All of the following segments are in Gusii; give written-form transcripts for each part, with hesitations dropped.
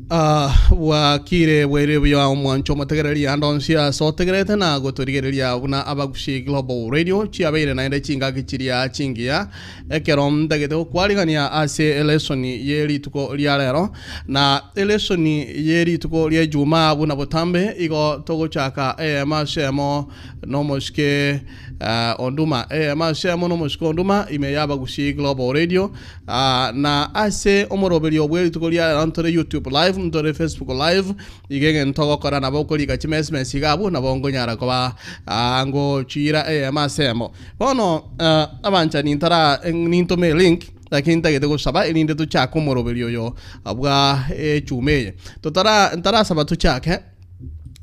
Ah, bwakire bwaire buya omwancho omotegereri ande onsi ase otegerete na gotorigereria buna Abagusi Global Radio chiabeire naende chingaki chiria chingiya ekero ntagete gokwarigania ase elesoni ye rituko ria rero na elesoni ye rituko ria Ijumaa buna botambe igo togochaka eyemo ase emo nomosike eh, Onduma eyemo ase emo nomosike Onduma ime ya Abagusi Global Radio Aa, na ase omoroberio bwe rituko ria rero ntore YouTube live, ntore Facebook live, iga egento ogokora nabo okorika chimesmesi iga abwo nabo nkonyara koba aa, ngochiira eyemo ase eyemo. Bono ah, abanchani ntara nintome elink lakini ntagete gosaba erinde tochake omoroberio oyo bwa echuma eye. Totara ntarasaba tochake.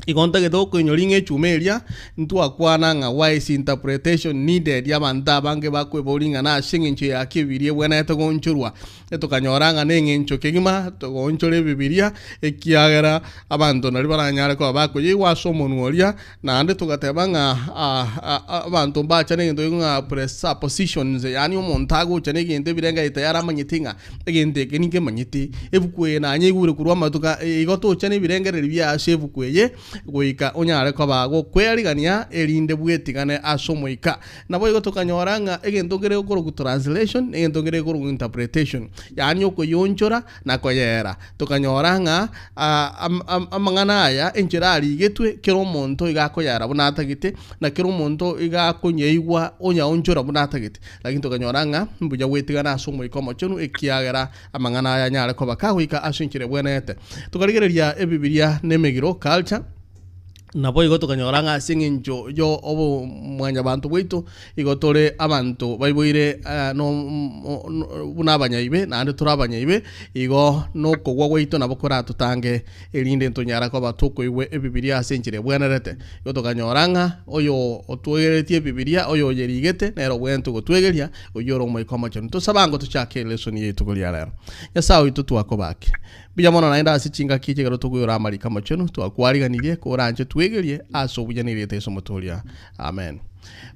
Igo ntagete gokoinyora ing'a echuma eria ntwakwana ng'a why is interpretation needed abanto abange bakweboria ng'a nase eng'encho ya ki ebibiria ebwenerete goonchorwa. Tokanyora ng'a neng'encho kegima togoonchora ebibiria ekiagera abanto nario baranyare koba bakoyeigwa ase omonwa oria naende togateba ng'a abanto mbacha negento gekong'a ng'a presuppositions yaani omonto agocha negento ebirengererio tayari amanyete ng'a Egento eke ninkemanyete, ebuku eye nanyeigure korwa amatuko a igo tocha nebirengererio biaye ase ebuku eye, goika onyare koba gokwearigania, erinde bwetigane ase Omoika. Naboigo tokanyora ng'a egento nkere gekorokwa translation, na egento nkere gekorokwa interpretation, yaani okoyonchora na koyeera. Tokanyora ng'a amang'ana aya enchera arigetwe, kera omonto iga akoyera buna atagete, na kera omonto iga akonyeigwa onyaonchora buna atagete. Lakini tokanyora ng'a mbuya gwetigana ase Omoika Omochenu, ekiagera amang'ana aya anyare koba kagoika ase enchera ebwenerete. Tokarigereria Ebibilia na emegiro, culture, naboigo tokanyora ng'a ase eng'encho yo obomwanyabanto bwaito, igo tore abanto baiboire no buna abanyaibe, naende tore abanyaibe, igo nokogwa gwaito nabo koratotange erinde ntonyara koba tokoigwa Ebibilia ase enchera ebwenerete. Igo tokanyora ng'a oyo otwegeretie Ebibilia, oyo oyerigete, nere obwenerete gotwegeria, oyio ore Omoika Omochenu. Tosabe ango tochake elesoni ye rituko ria rero. Nyasae oito twakobakire. Mbuya mono naende ase chingaki echi ekero tokoigora amariko amachenu, twakwariganirie, koranche twegerie ase obuya na erieta Yeso Omotoria. Amen.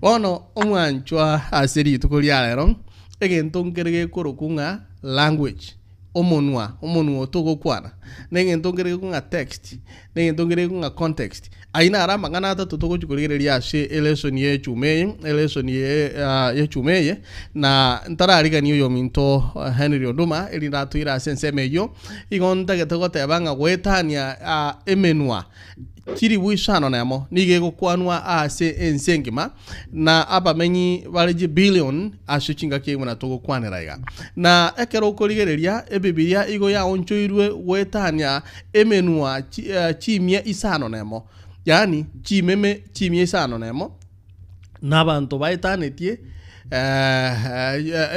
Bono omwanchwa ase rituko ria rero, egento nkere gekorokwa ng'a language. omonwa, omonwa oo togokwana, na egento nkere gekong'a text, na egento nkere gekong'a context. Ayio naro amang'ana atato togochia korigereria ase elesson ya echuma eye, elesson ye echuma eye, na ntararigania oyominto Henry Oduma erinde atoire ase ensemo eyio, igo ntagete goteba ng'a goetania emenwa chilifu isano na emo nigo egokwanwa ase ense engima, na abamenyi bare chibilion ase chingaki eyio buna togokwanera iga. Na ekero okorigereria Ebibilia igo yaonchoirwe goetania emenwa chimia isano nemo, yaani chimeme chimia isano nemo, na abanto baetanetie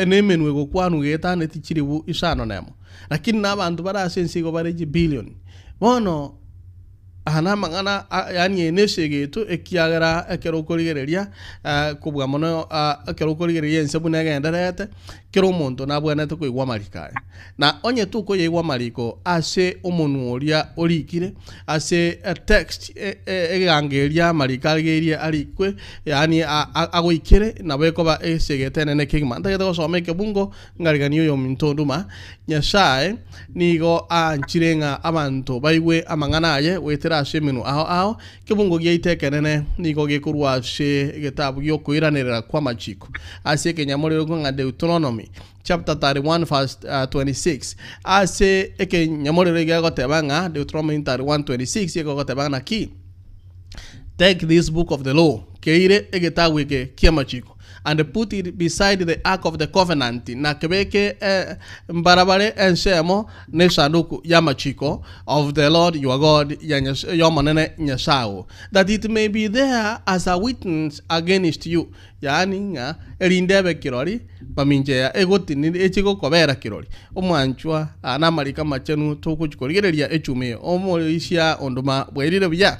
nemenwa egokwanwa geetanetie chilifu isano nemo. Lakini na abanto bare ase ense igo bare chibilion. Bono Aya namang'ana yaani eye nesegeto, ekiagera ekero okorigereria kobua mono ekero okorigereria ense buna egendererete, kera omonto nabwenerete koigwa amariko aya. Na onye tokoyaigwa amariko ase omonwa oria orikire, ase etext egegango eria amariko arigerie arikwe, yaani agoikere, nabo ekoba esegeto enene kegima. Ntagete gosoma ekebungo Ngariganie oyominto Onduma, Nyasae nigo aanchire ng'a abanto baigwe amang'ana aye goetera ase emenwa ao ao. Ekebungo giaito ekenene nigo gekorwa ase egetabu gi'okoiranerera kw'amachiko ase ekenyamorero ng'a Deuteronomy chapter 31 verse 26. Ase ekenyamorero iga egoteba ng'a Deuteronomy 31:26 egoteba naki? Take this book of the law, keire egetabu eke ki'amachiko, and put it beside the ark of the covenant, na kebeke mbarabare ensemo nesanduku y'amachiko of the Lord your God, ya y'Omonene Nyasae oo, that it may be there as a witness against you, yaani ng'a erinde ebe kirori mamincha ya egoti eche gokobera kirori. Omwanchwa, aya namariko amachenu togochia korigereria echuma eye. Omorisia onduma bwairire buya?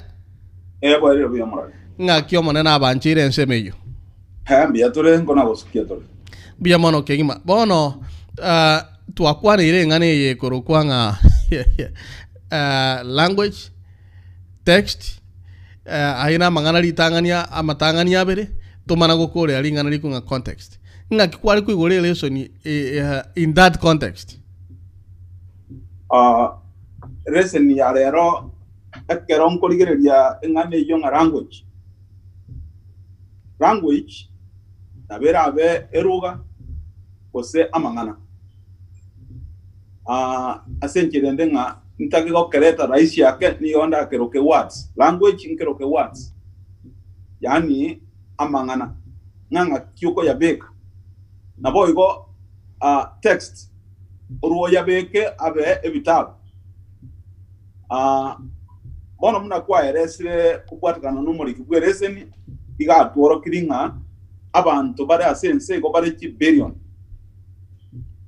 Ee, bwairire buya omorari. Ng'aki Omonene abancheire ensemo eyio? Ee, mbuya tore, nkona gosukia tore. Mbuya mono kegima. Bono ah, twakwaneire eng'ana eye ekorokwa ng'a language, text, ayio namang'ana ritang'ani amatang'ani abere, tomana gokorea ring'ana rikong'a ng'a context. Ng'aki kware koigora elesoni in that context? Ah, Lesson ya rero ekero nkorigereria eng'ana eyio ng'a language. Language nabo erabe eruga gose amang'ana. Ah, ase enchera ende ng'a ntake gokereta rahisi ake nigo ndakeroke words. Language nkeroke words, yaani amang'ana, ng'a ng'aki okoyabeka. Naboigo ah, text, orwo oyabeke abe ebitabu. Ah, bono buna kwaeresire kobwatekana nomoriki bw'ereseni, iga atworokirie ng'a abanto bare ase ense igo bare chibilion.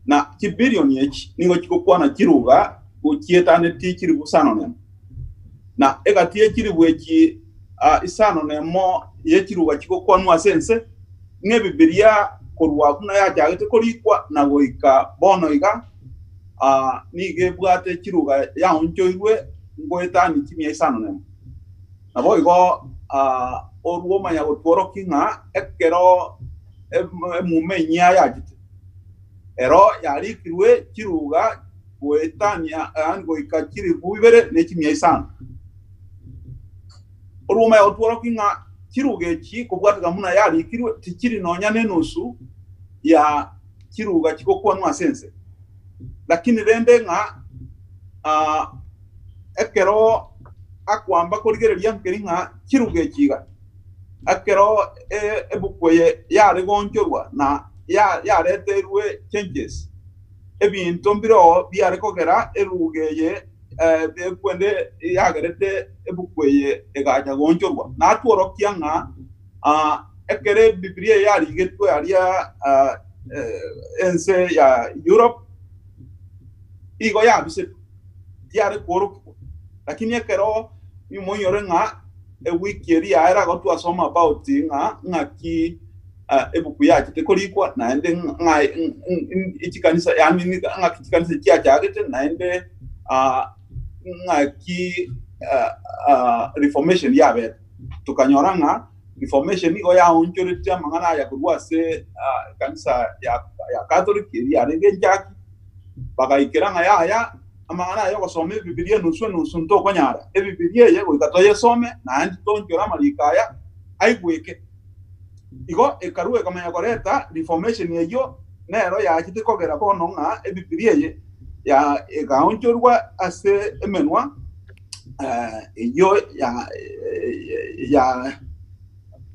Na chibilion echi nigo chigokwana chiruga gochietaneti chilifu isano nemo. Na egati ye chilifu echi isano nemo ye chiruga chigokwanwa ase ense, ng'a Ebibilia korwa buna yachagete korikwa na goika bono iga, nigo ebwate chiruga yaonchoirwe ngoetania chimia isano nemo. Naboigo orwo omanya gotworokia ng'a ekero emuma enyia yachete, ero yarikirwe chiruga goetania, yaani goika chilifu ibere ne chimia isano. Orwo omanya gotworokia ng'a chiruga echi kobwateka buna yarikirwe tichiri nonya nenusu ya chiruga chigokwanwa ase ense. Lakini rende ng'a ekero akwamba korigereria nkeri ng'a chiruga echi iga, ekero ebuku eye yare goonchorwa na yareterwe changes, ebinto mbireo biare kogera eruga eye ekwende yagerete ebuku eye egacha goonchorwa. Natworokia ng'a ekero Ebibilia eye yarigetwe aria ense ya Europe, igo yabisetwe, tiyare kworokigwa. Lakini ekero imoinyore ng'a ewiki eria yaera igo twasoma about ng'a ng'aki ebuku yachete korikwa naende ng'a chikanisa yaani ng'aki chikanisa chiachagete naende ng'aki reformation yabete. Tokanyora ng'a reformation nigo yaonchoretie amang'ana aya korwa ase ekanisa ya Catholic eria yarenge enchaki, bagaikera ng'a yaya amang'ana aya ogosoma Ebibilia enusu enusu ntokonyara. Ebibilia eye goika toyesome naende toonchore amariko aya aigweke. Igo ekarua ekamanya koreta reformation eyio nero yachete kogera bono ng'a Ebibilia eye ya egaonchorwa ase emenwa eyio ya ya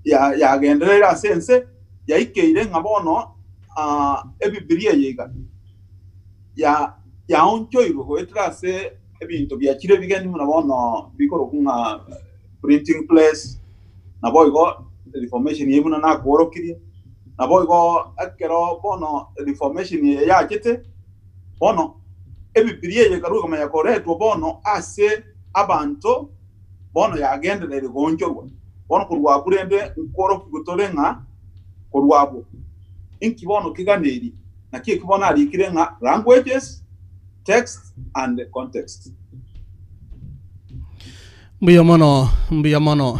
ya yagendereire ase ense yaikeire ng'a bono Ebibilia eye iga ya yaonchoirwe goetera ase ebinto biachire ebigeni buna bono bikorokwa ng'a printing press, naboigo reformation eye buna nakworokirie, naboigo ekero bono reformation eye yachete, bono Ebibilia eye ekarua ekamanya koretwa bono ase abanto bono yagendereire goonchorwa. Bono korwa abwo rende nkworokiwe tore ng'a korwa abwo inki bono keganeirie, naki eki bono arikire ng'a languages, text and context. Mbuya mono, mbuya mono.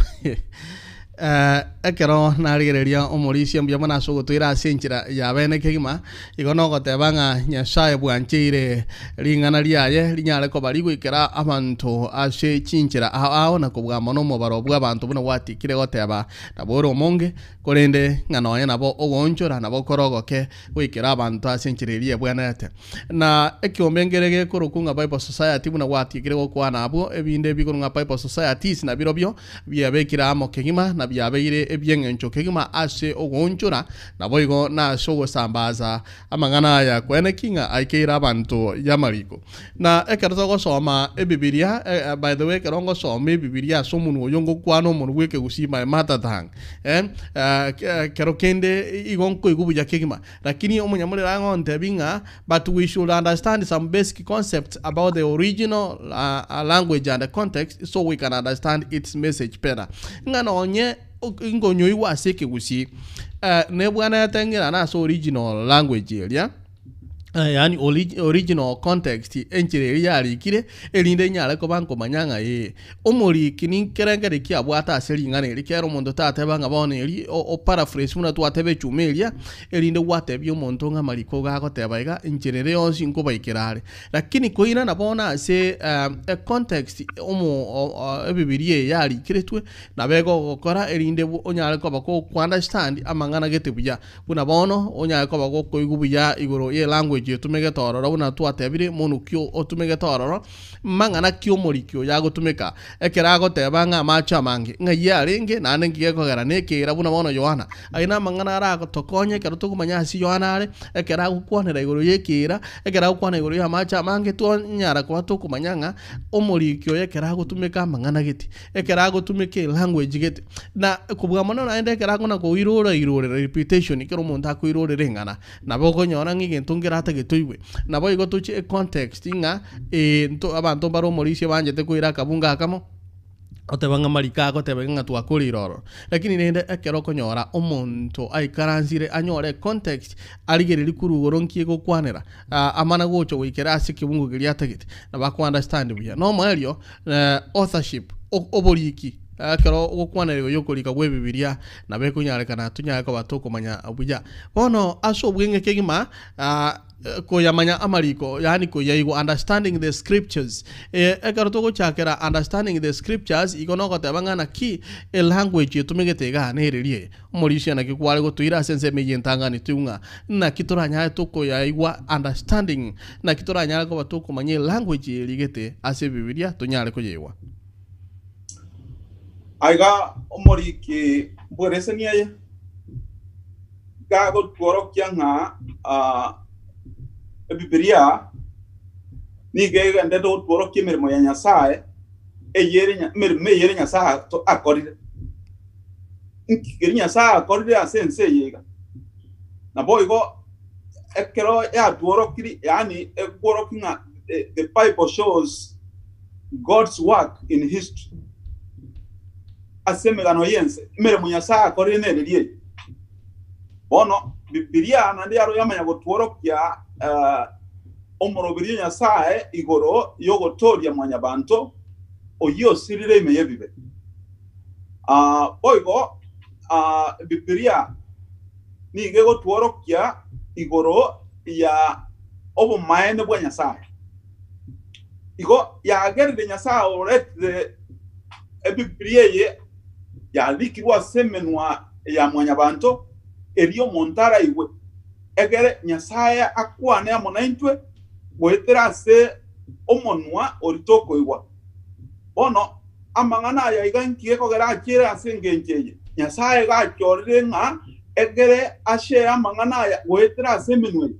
Eh, ekero narigereria omorisia mbuya mono ase ogotoira ase enchera ya bene kegima, igo nogoteba ng'a Nyasaye bwancheire ring'ana riaye rinyare koba rigoikera abanto ase chinchera ao ao na kobua mono omobaro bw'abanto buna gwatikire goteba nabo ore omonge, korende ng'a nonya nabo ogoonchora nabo kore ogoke goikera abanto ase enchera eria ebwenerete. Na ekiombe nkere gekorokwa ng'a Bible Society buna gwatiekire gokwana abwo, ebinde bikorokwa ng'a Bible Societies nabirobio biabekire amo kegima na biabeire ebi'engencho kegima ase ogoonchora, naboigo nase ogosambaza amang'ana aya kweneki ng'a aikeire abanto y'amariko. Na ekero togosoma Ebibilia, by the way ekero ngosoma Ebibilia ase omonwa oyo ngokwana omonwa bw'ekegusii my mother tongue, ekero kende igo nkoigwa buya kegima. Lakini omonyamorero agontebia ng'a but we should understand some basic concepts about the original language and context so we can understand its message better. Ng'a nonye nkonyoigwa ase ekegusii, nebwenerete ng'irane ase original language eria. Yaani original context, enchera eria yarikire, erinde inyare koba nkomanya ng'a ee, omoriki ninkerengeri ki abwate ase ring'ana eri, kera omonto tateba ng'a bono eri o paraphrase buna twateba echuma eria, erinde gwatebia omonto ng'a amariko iga agoteba iga, enchera ere yonsi nkobaikera are. Lakini koirana bono ase econtext omo ebibiria eye yarikiretwe, nabo egogokora erinde onyare koba ko understand amang'ana gete buya. Buna bono onyare koba gokoigwa buya igoro y'elanguage etumegete ororo buna twatebire monuki otumegete ororo, mang'ana ki omoriki oyo agotumeka ekero agoteba ng'a amache amange? Ng'ai arenge naende nki gekogera nekeira buna bono Yohana? Ayio namang'ana aratokonye ekero tokomanya ase Yohana are, ekero agokwanera igoro y'ekeira, ekero agokwana igoro y'amache amange twanyara koba tokomanya ng'a omoriki oyo ekero agotumeka amang'ana gete. Ekero agotumeka elanguage gete, na kobua mono naende ekero akona koirora irorera repetition, ekero omonto akoirorera eng'ana, nabo okonyora ng'a egento nkere atagete oigwe. Nabo igo toche econtext ng'a nto abanto mbare omorisia banchete koira akabungo akamo, oteba ng'a mariko agoteba iga ng'a twakoreire ororo. Lakini rende ekero okonyora omonto aikaransire anyore econtext, arigereria korwa igoro nki egokwanera, amana gocha goikera ase ekebungo keria atagete, nabo ako understand buya. Na omoerio, Authorship, oboriki, ekero ogokwanera igoro y'okorika kw'Ebibilia, nabo ekonyarekana tonyare koba tokomanya buya. Bono ase obweng'e kegima, koyamanya amariko, yaani koyaigwa, understanding the scriptures. Ekero togochakera understanding the scriptures, igo nogoteba ng'a naki elanguage etumegete igaa nereri eye. Omorisia naki kware gotoira ase ensemo eyio entang'ani toigwe ng'a naki toranyare tokoyaigwa understanding, naki toranyare koba tokomanya elanguage erigete ase Ebibilia tonyare koyeigwa. Aiga omoriki bw'ereseni eye gagotworokia ng'a Ebibilia nigo egenderete gotworokia emeremo ya Nyasae, eyere emeremo eyere Nyasae akorire. Nki keria Nyasae akorire ase ense eye iga? Naboigo ekero yatworokirie, yaani ekworokia ng'a the Bible shows God's work in history. Ase emegano y'ense, emeremo Nyasae akorire nereria eye. Bono Bibilia naende yaro yamanya gotworokia omoroberio o Nyasae igoro y'ogotoria mwanyabanto oyio osirire ime y'ebibe. Boigo Bibilia nigo egotworokia igoro ya obomaene bwa Nyasae. Igo yagerire Nyasae oretire Ebibilia eye yarikirwe ase emenwa ya mwanyabanto, erio omonto araigwe, egere Nyasae akwane amo naintwe goetera ase omonwa oria tokoigwa. Bono Amang'ana aya iga inki gekogera achiere ase engencho eye? Nyasae iga achorire ng'a ekere ashee amang'ana aya goetera ase emenwa eye.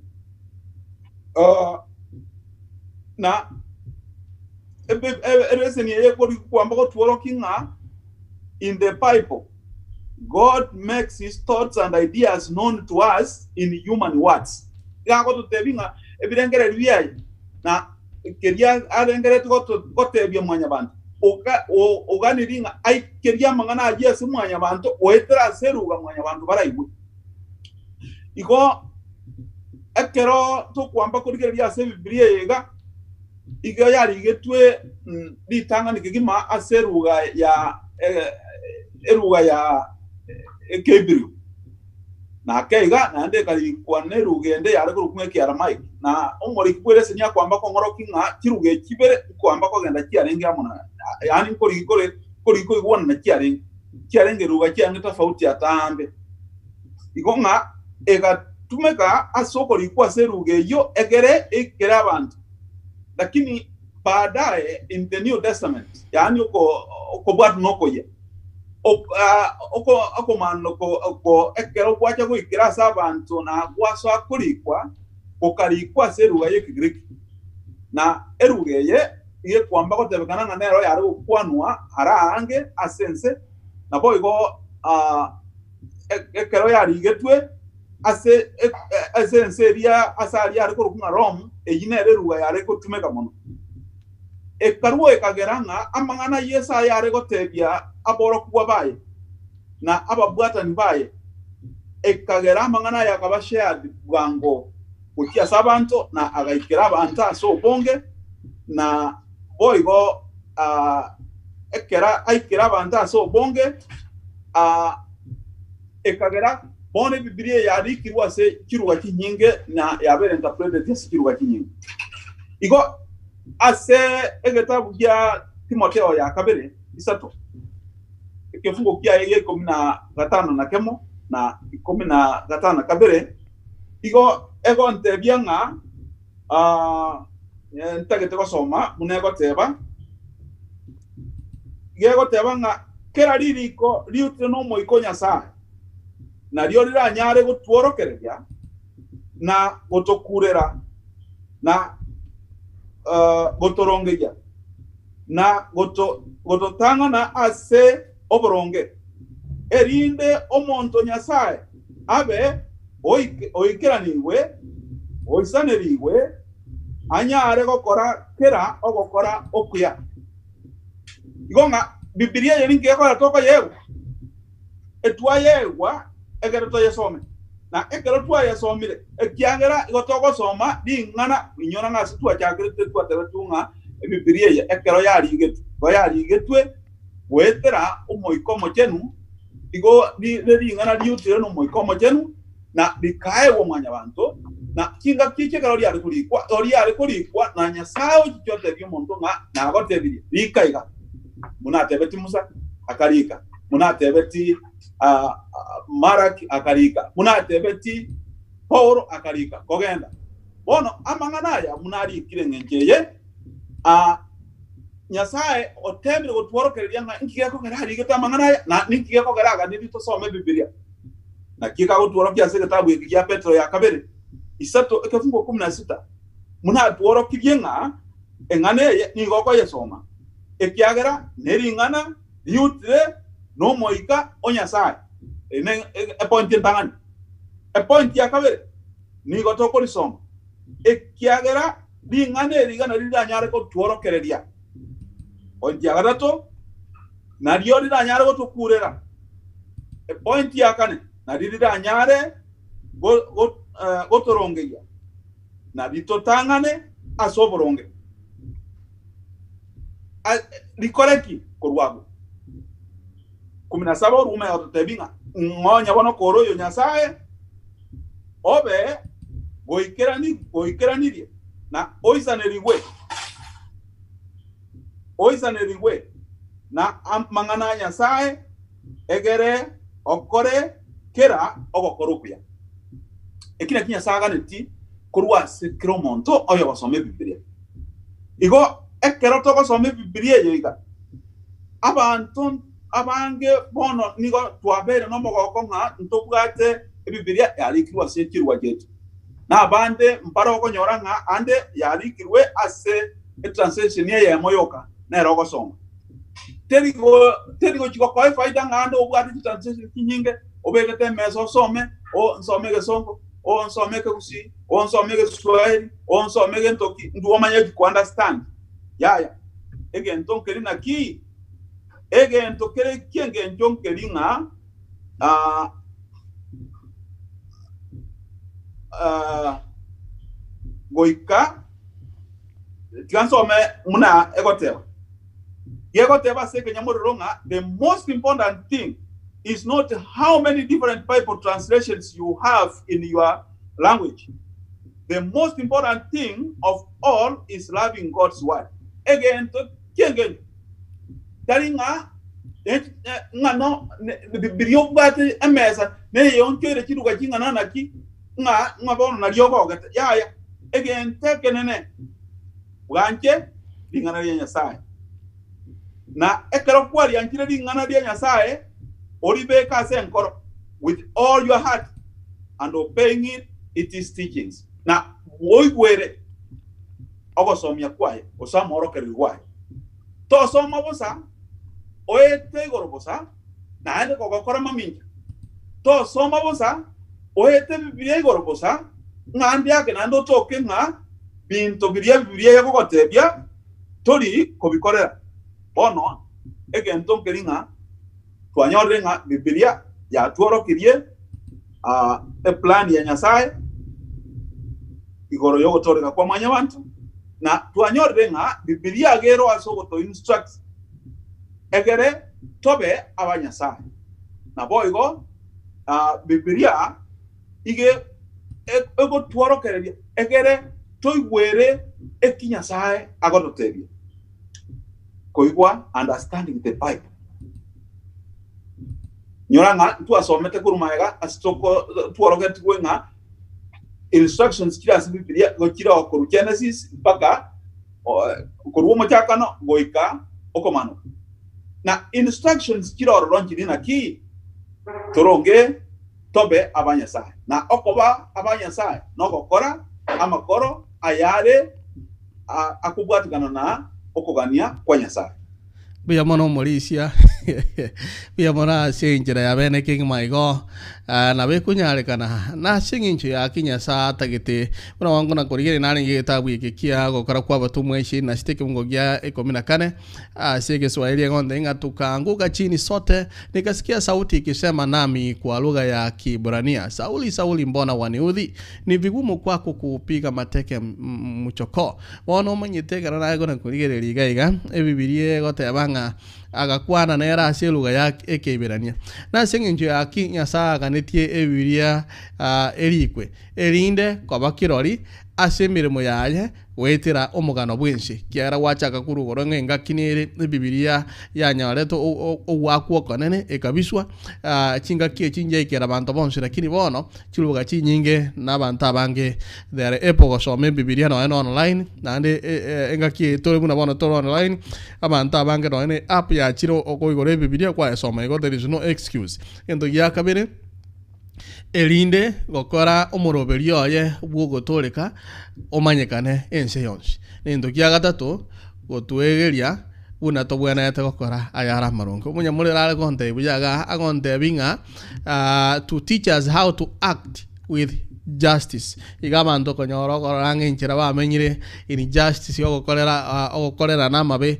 Na ereseni eye ekorikwa gotworokia ng'a in the Bible God makes his thoughts and ideas known to us in human words. Iga agototebia ng'a ebirengererio biaye na keria arengereretie gotebia mwanyabanto, oganirie ng'a aikerie amang'ana ayio ase mwanyabanto goetera ase eruga mwanyabanto baraigwe. Igo ekero tokwamba korigereria ase Ebibilia eye iga, igo yarigetwe ritang'ani kegima ase eruga ya eruga ya Ekeibrio. Na ake iga naende ekarikwa neruga ende yare korokwa ng'a Ekearamaiki. Na omoriki bw'ereseni akwamba kong'orokia ng'a chiruga echi chibere nkoamba kogenda chiarenge amo na, yaani nkorigi kore nkorigi koigwanana chiarenge, chiarenge eruga chiarenge tofauti atambe. Igo ng'a egatumeka ase okorikwa ase eruga eyio egere eikere abanto. Lakini baadaye in the New Testament, yaani oko okobwatana nokoyia, Okomaanoko ekero gwacha goikera ase abanto na gwasoa korikwa, gokarikwa ase eruga y'Ekegiriki. Na eruga eye nigo ekwamba gotebekana ng'a nero yare gokwanwa ara aange ase ense, naboigo ekero yarigetwe ase ense eria ase aria are korokwa ng'a Rome, eyio nero eruga yare gotumeka mono. Ekarua ekagera ng'a amang'ana Yeso ayare gotebia aborokigwa baye na ababwatani baye, ekagera amang'ana aya akaba shared bwango. gochia ase abanto na agaikera abanto ase obonge, na boigo ekero aikire abanto ase obonge, ekagera bono Ebibilia eye yarikirwe ase chiruga chinyinge na yabeire interpreted ase chiruga chinyinge. Igo ase egetabu gia Timotheo ya kabere isato, ekefungo kiaye gia ikomi na gatano na kemo na ikomi na gatano na kabere, igo egontebia ng'a ntagete gosoma buna egoteba, igo egoteba ng'a kera ririko riutire n'Omoika o Nyasae, nario riranyare gotworokereria na gotokurera na gotorongeria na gototang'ana ase oboronge, erinde omonto o Nyasae abe oikeranigwe, oisanerigwe, anyare gokora kera ogokora okuya. Igo ng'a Bibilia eye ninki ekogera tokoyegwa? Etwayegwa ekero toyesome, na ekero twayesomire, ekiagera igo togosoma ring'ana, inyora ng'a ase twachakerete twatebetigwe ng'a Ebibilia eye ekero yarigetwe, igo yarigetwe goetera Omoika Omochenu, igo rire ring'ana riutire n'Omoika Omochenu, na rikaegwa mwanyabanto, na chingaki echi ekero riare korikwa, igo riare korikwa na Nyasae ochiche otebie omonto ng'a nagotebirie, rika iga, buna atebetie Musa, akarika, buna atebetie Maraki, akarika, buna atebetie Paulo, akarika, kogenda. Bono amang'ana aya buna arikire engencho eye, Nyasae oteemire gotworokereria ng'a inki gekogera arigete amang'ana aya, na ninki gekogera aganirie tosome Ebibilia. Naki ekagotworokia ase egetabu eke gia Petero ya kabere, isato ekefungo ikomi na sita, buna atworokirie ng'a eng'ana eye nigo okoyesoma, ekiagera nering'ana riutire n'Omoika o Nyasae. Eye ne epointi entang'ani. Epointi ya kabere, nigo tokorisoma, ekiagera ring'ana eri iga nario riranyare gotworokereria. Epointi ya gatato, nario riranyare gotokurera. Epointi ya kane, nario riranyare gotorongeria, na ritotang'ane ase oboronge. Rikore ki korwa abwo? 17 Orume agototebia ng'a ng'onya bono kore oyo Nyasae, obe goikeranirie na oisanerigwe, oisanerigwe na amang'ana a Nyasae, egere okore kera ogokora okuya. Eki nakio Nyasae aganetie korwa ase kera omonto oyogosoma Ebibilia. Igo ekero togosoma Ebibilia eye iga, abanto abange bono nigo twabeire nomogoko ng'a ntobwate Ebibilia yarikirwe ase chirua chiaito, na abande mbare okonyora ng'a ande yarikirwe ase etranslation eyemo yoka nere ogosoma. Teri teri gochi gokoa efaida ng'a ande obwate chitranslation chinyinge obegete emesa osome, oo nsome egesongo, oo nsome ekegusii, oo nsome egeswahili, oo nsome egento ki, intwe omanye ko understand. Yaya, egento nkeri naki? Egento kere ki'engencho nkeri ng'a goika tiga nsome buna egoteba. Gegoteba ase ekenyamorero ng'a the most important thing is not how many different Bible translations you have in your language. The most important thing of all is loving God's word. Egento ki'engencho tari ng'a ng'a no biria obwate emesa neyonchoire chiruga ching'ana naki ng'a ng'a bono nario ogogete. Yaya, egento ekenene bwanche ring'ana ria Nyasae. Na ekero kwarianchire ring'ana ria Nyasae, oribeke ase enkoro with all your heart and obeying it, its teachings. Na oigwere ogosomia kwaye, gose amorokererio gwaye. Tosoma bosa, oete igoro bosa, naende kogokora mamincha. Tosoma bosa, oete Bibilia igoro bosa, ng'a ande ake naende otoke ng'a binto biria Bibilia egogotebia tori kobikorera. Bono egento nkeri ng'a twanyorire ng'a Bibilia yatworokirie eplani ya Nyasae. igoro y'ogotooreka kwa mwanyabanto, na twanyorire ng'a Bibilia gero ase ogotoinstruct egere tobe aba Nyasae. Naboigo Bibilia ige egotworokereria egere toigwere eki Nyasae agototebia. Koigwa, understanding the Bible. Nyora ng'a ntwasomete korwa magega ase toko tworogetigwe ng'a instructions chire ase Bibilia igo chire oo korwa Genesis mpaka korwa omochakano goika okomanoka. Na instructions chire ororo nchiri naki toronge tobe aba Nyasae. Na okoba aba Nyasae nogokora amakoro ayare akobwatikana na okogania kwa Nyasae. Mbuya mono omorisia, mbuya mono ase enchera ya bene kegima igo, nabo ekonyarekana nase eng'encho yaki Nyasae atagete. Buna bwango nakorigereria narenge egetabu eke kia gokora kwa abatomwa ishirini na sita ekemungo gia ikomi na kane, ase egeswahili egontebia ng'a tukaanguka chini sote, nikasikia sauti ikisema nami kwa lugha ya Kiebrania, Sauli, Sauli, mbona waniudhi? Ni vigumu kwako kuupiga mateke mchokoo. Bono omanyete ekero nagokora korigereria iga iga, Ebibilia egoteba ng'a agakwana nere ase eluga ya Ekeiberania. Nase engencho ya ki Nyasae aganetie Ebibilia erikwe, erinde koba kirori ase emeremo yaye goetera omogano bw'ense, ekiagera gwachaka korwa igoro ng'a engaki nere Ebibilia yanyorete ogoakwa okonene ekabiswa, chingaki echi nchiaikera abanto bonsi, lakini bono Chiruga chinyinge na abanto abange they are able gosoma ebibilia nonya na online naende engaki eye tore buna bono tore online abanto abange nonya na app yachire okoigora ebibilia kwayesoma igo there is no excuse. Egento gia kabere erinde gokora omoroberio oye bwogotoreka omanyekane ense yonsi. Egento kia gatato gotwegeria buna tobwenerete gokora ayare amaronge. Omonyamorero are gontebia buya igaa agontebia ng'a. to teach us how to act with justice. Iga abanto okonyora okorora ng'a enchera bamenyire in justice yogokorera ogokorerana amabe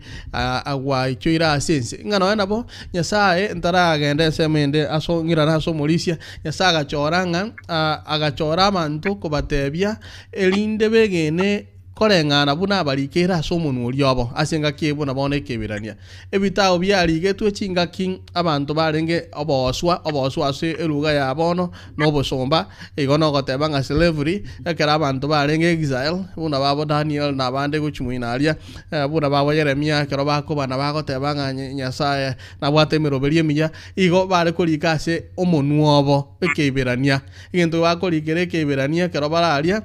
gwaichoire ase ense. Ng'a nonya nabo Nyasaye ntaragenda ensemo ende ase ng'irane ase omorisia, Nyasaye agachora ng'a agachora abanto kobatebia erinde begene Koreng'ana buna abarikeire ase omonwa oria obo, ase engaki eye buna bono ekeberania. Ebitabo biarigetwe chingaki abanto barenge obooswa, obooswa ase eluga ya bono na obosomba, igo nogoteba ng'a slavery, ekero abanto barenge exile, buna babo Daniel na abande gochia moino aria, buna babo Yeremia ekero bakobana bagoteba ng'a Nyasaye nabwate emeroberio emiya, igo bare korika ase omonwa obo ekeiberania. Egento bakorikera ekeiberania ekero bare aria.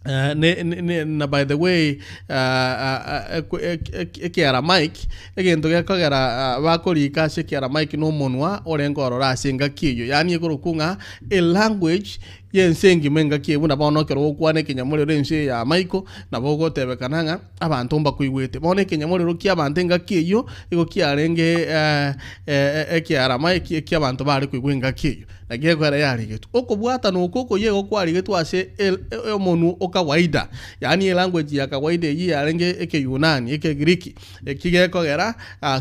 Ne, ne, ne, na by the way Ekiaramaic, egento gekogera bakorika ase Ekiaramaic na omonwa orenge ororo ase engaki eyio, yaani ekorokwa ng'a elanguage y'ense engima engaki eyio buna bono ekero ogokwana ekenyamorero ense eye ya amaiko, nabo ogotebekana ng'a abanto mbakoigwete. Bono ekenyamorero ki'abanto engaki eyio, nigo kiarenge Ekiaramaic eki abanto bare koigwa engaki eyio. Naki ekwera yarigetwe. Okobwatana oko okoyia igo kwarigetwe ase omonwa o kawaida, yaani elanguage ya kawaida eyio yarenge Ekeyunani, Ekegiriki, eki gekogera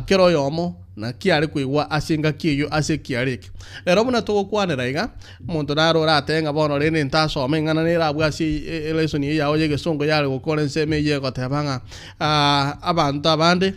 kera oyomo naki are koigwa ase engaki eyio ase ekiara eke. Rero buna togokwanera iga, omonto naro oratebe ng'a bono rende ntasome ing'ana nere abwo ase elesson eye yao y'egesongo yare gokora ensemo eyio egoteba ng'a abanto abande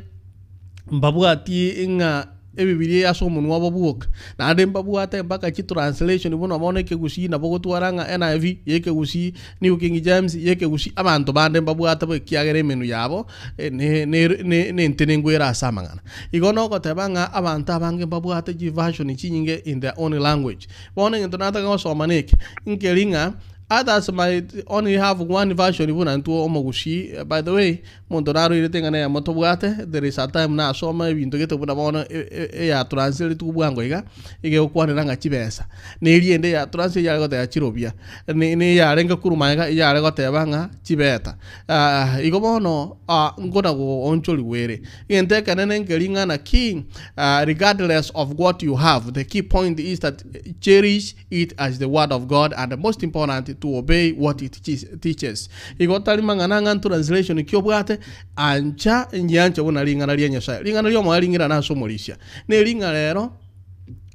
mbabwati ng'a Ebibilia ase omonwa obo bwoka, naende mbabwate mpaka chitranslation buna bono ekegusii nabo gotwara ng'a NIV y'ekegusii, New King James y'ekegusii, abanto bande mbabwate bo ekiagera emenwa yabo ne ne ne nentenenku ere ase amang'ana. Igo nogoteba ng'a abanto abange mbabwate chiversion chinyinge in their own language. Bono egento nataka gosoma neke, nkeri ng'a others might only have one version buna intwe omogusii, by the way, Omonto naroirete eng'ana eyemo tobwate, there is a time nasoma ebinto gete buna bono eyatranslatetwe bwango iga, iga egokwanera ng'a chibesa. Na eria ende ya translate yare goteba chirobia, ne ne eyarenge korwa magega eyare goteba ng'a chibeta. Igo bono nkona goonchorigwa ere. Egento ekenene nkeri ng'a naki regardless of what you have, the key point is that cherish it as the word of God and most important to obey what it teaches. Igo tari mang'ana ng'a ntranslation ki obwate, ancha nyianche buna ring'ana ria Nyasae. Ring'ana ri'omoyo ring'irane ase omorisia. Ne ring'a rero.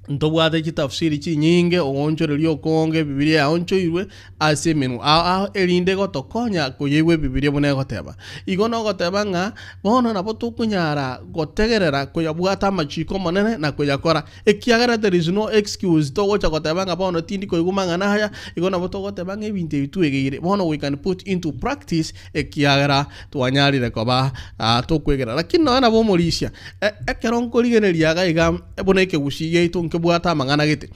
Ntobwate chitafsiri chinyinge, ogoonchoreria okonge, Ebibilia yaonchoirwe ase emenwa ao ao erinde gotokonya koyeigwa Ebibilia buna egoteba. Igo nogoteba ng'a bono nabo tokonyara gotegerera koyabwata amachiko Omonene na koyakora, ekiagera there is no excuse togocha goteba ng'a bono tindi koigwa mang'ana aya, igo nabo togoteba ng'a ebinto ebi twegeire bono we can put into practice ekiagera twanyarire koba tokwegera. Lakini nonya nabo omorisia, ekero nkorigereria iga iga buna ekegusii giaito nkebwate amang'ana gete,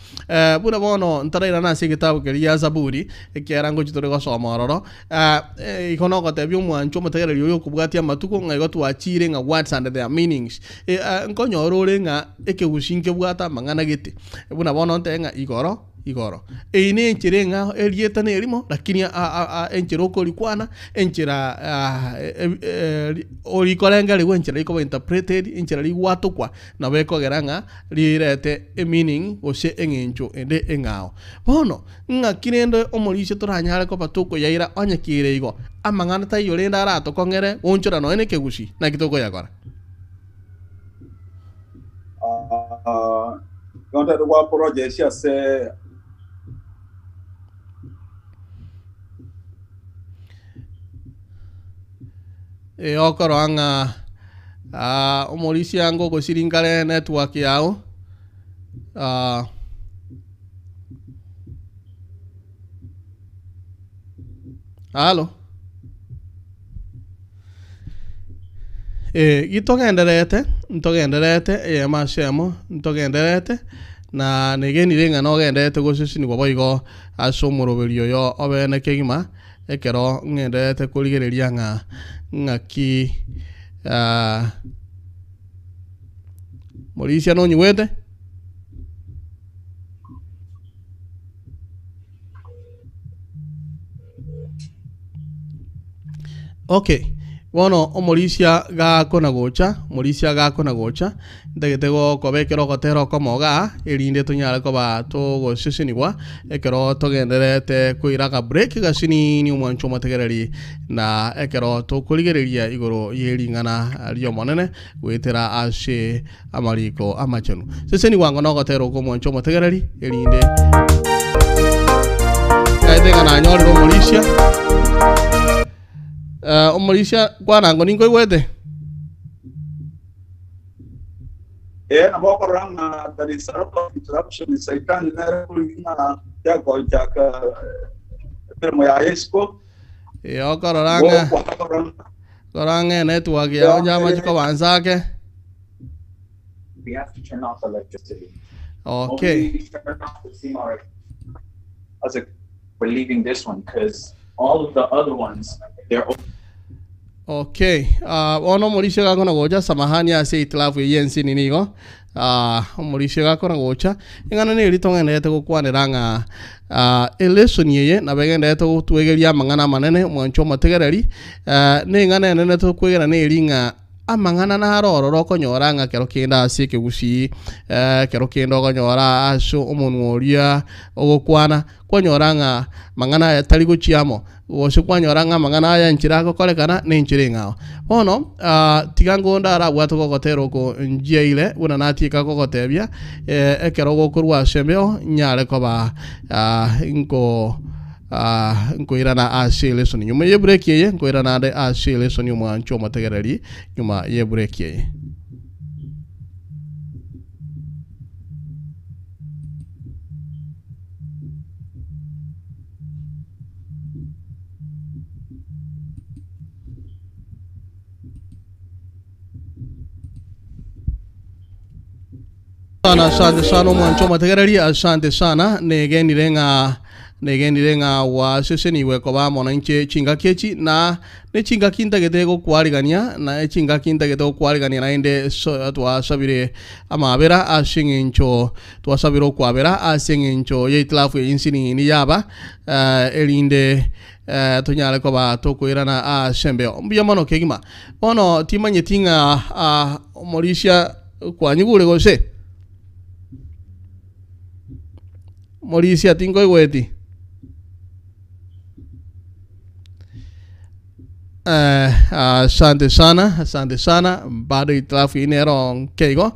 buna bono ntarairana ase egetabu keria gia Zaburi, ekiagera ngochia tore gosoma ororo, igo nogotebia omwancho omotegereri oyo okobwatia amatuko ng'a igo twachire ng'a words and their meanings. Nkonyora ore ng'a ekegusii nkebwate amang'ana gete, buna bono ntebe ng'a igoro. Igoro. Eyio nenchera eng'ao, erieta nerimo, lakini enchera okorikwana, enchera orikorengerigwa, enchera rikoba interpreted, enchera rigwatokwa, nabo ekogera ng'a rirete emeaning gose eng'encho ende eng'ao. Bono, ng'aki rende omorisia toranyare koba tokoyaira onye kere igo, amang'ana taiyo rende aratokong'ere goonchora nonya na ekegusii, naki tokoyakora? Nigo ntagete go apologize ase Ee okoroa ng'a omorisia ango ogosiringare network yao. Halo. Ee, gitogendererete, ntogendererete eyemo ase eyemo, ntogendererete, na negenire ng'a nogendererete gosesenigwa boigo ase omoroberi oyo obeene kegima, ekero ng'endererete korigereria ng'a ng'aki morisia nonyigwete? Okay, bono omorisia gakona gocha, omorisia gakona gocha, ntagete gokobekera ogotera okomo igaa, erinde tonyare koba togosesenigwa, ekero togendererete koira aka break gasinini omwancho omotegereri, na ekero tokorigereria igoro ye ring'ana ri'Omonene, goetera ase amariko amachenu. Sesenigwa ango nogotera okwo omwancho omotegereri, erinde naete ng'a nanyorire omorisia. Eh, omorisia kwana ango ninkoigwete? Eh, nabo okorora ng'a there is a lot of interruption Saitani nere korigia ng'a yagochaka emeremo yaye isiko. Eh, okorora ng'a Rora ng'a enetwork yao yamache koba nse ake. We have to turn off electricity. Okay. When we turn off the CMR, we're leaving this one because all of the other ones, they're Okay. Ah, bono omorisia gakona gocha samahani ase itilafu eye ensini nigo. Ah, omorisia gakona gocha eng'ana neri tong'enderete gokwanera ng'a ah, elesoni eye nabo egenderete gotwegeria amang'ana amanene omwancho omotegereri ah, na eng'ana enene tokwegera neri ng'a amang'ana naro ororo okonyora ng'a kero kende ase ekegusii eh, kero kende okonyora ase omonwa oria ogokwana Kwanyora ng'a amang'ana aya tari gochia amo, gose kwanyora ng'a amang'ana aya enchera agokorekana nenchera eng'ao. Bono tiga ngonde arabwate gogotera oko nchiaire buna natieka kogotebia, ekero gokorwa ase embeo nyare koba nko nkoirana ase elesoni. Nyuma y'ebureki eye nkoirana ande ase elesoni omwancho omotegereri nyuma y'ebureki eye. Sana asante sana omwancho omotegereri asante sana negenire ng'a negenire ng'a gwaseseniwe koba amo nainche chingaki echi na Ne chingaki ntagete gokwarigania, na echingaki ntagete gokwarigania naende so, twasabire amabera ase eng'encho twasabire okwabera ase eng'encho y'eitilafu eye nsinini yaba eh, erinde eh, tonyare koba tokoirana ase embeo. Mbuya mono kegima. Bono timanyeti ng'a ah, omorisia kwanyigure gose? Morisia tinkoigweti? Eh, asante sana, asante sana. Bado itilafu ine ero nkeigo.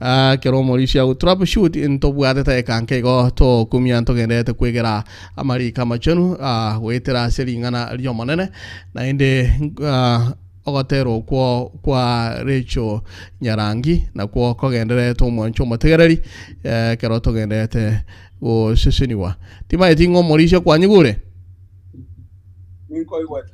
Ah, ekero omorisia ago troubleshoot ntobwatete ekanka igo tokumia ntogenderete kwegera amariko amachenu ah, goetera ase ring'ana ri'Omonene naende ah, ogotera okwo kwa Rachel Nyarangi nakwo kogendererete omwancho omotegereri eh, ekero togenderete gosesenigwa. Timaeti ng'a omorisia kwanyigure? Ninkoigwete.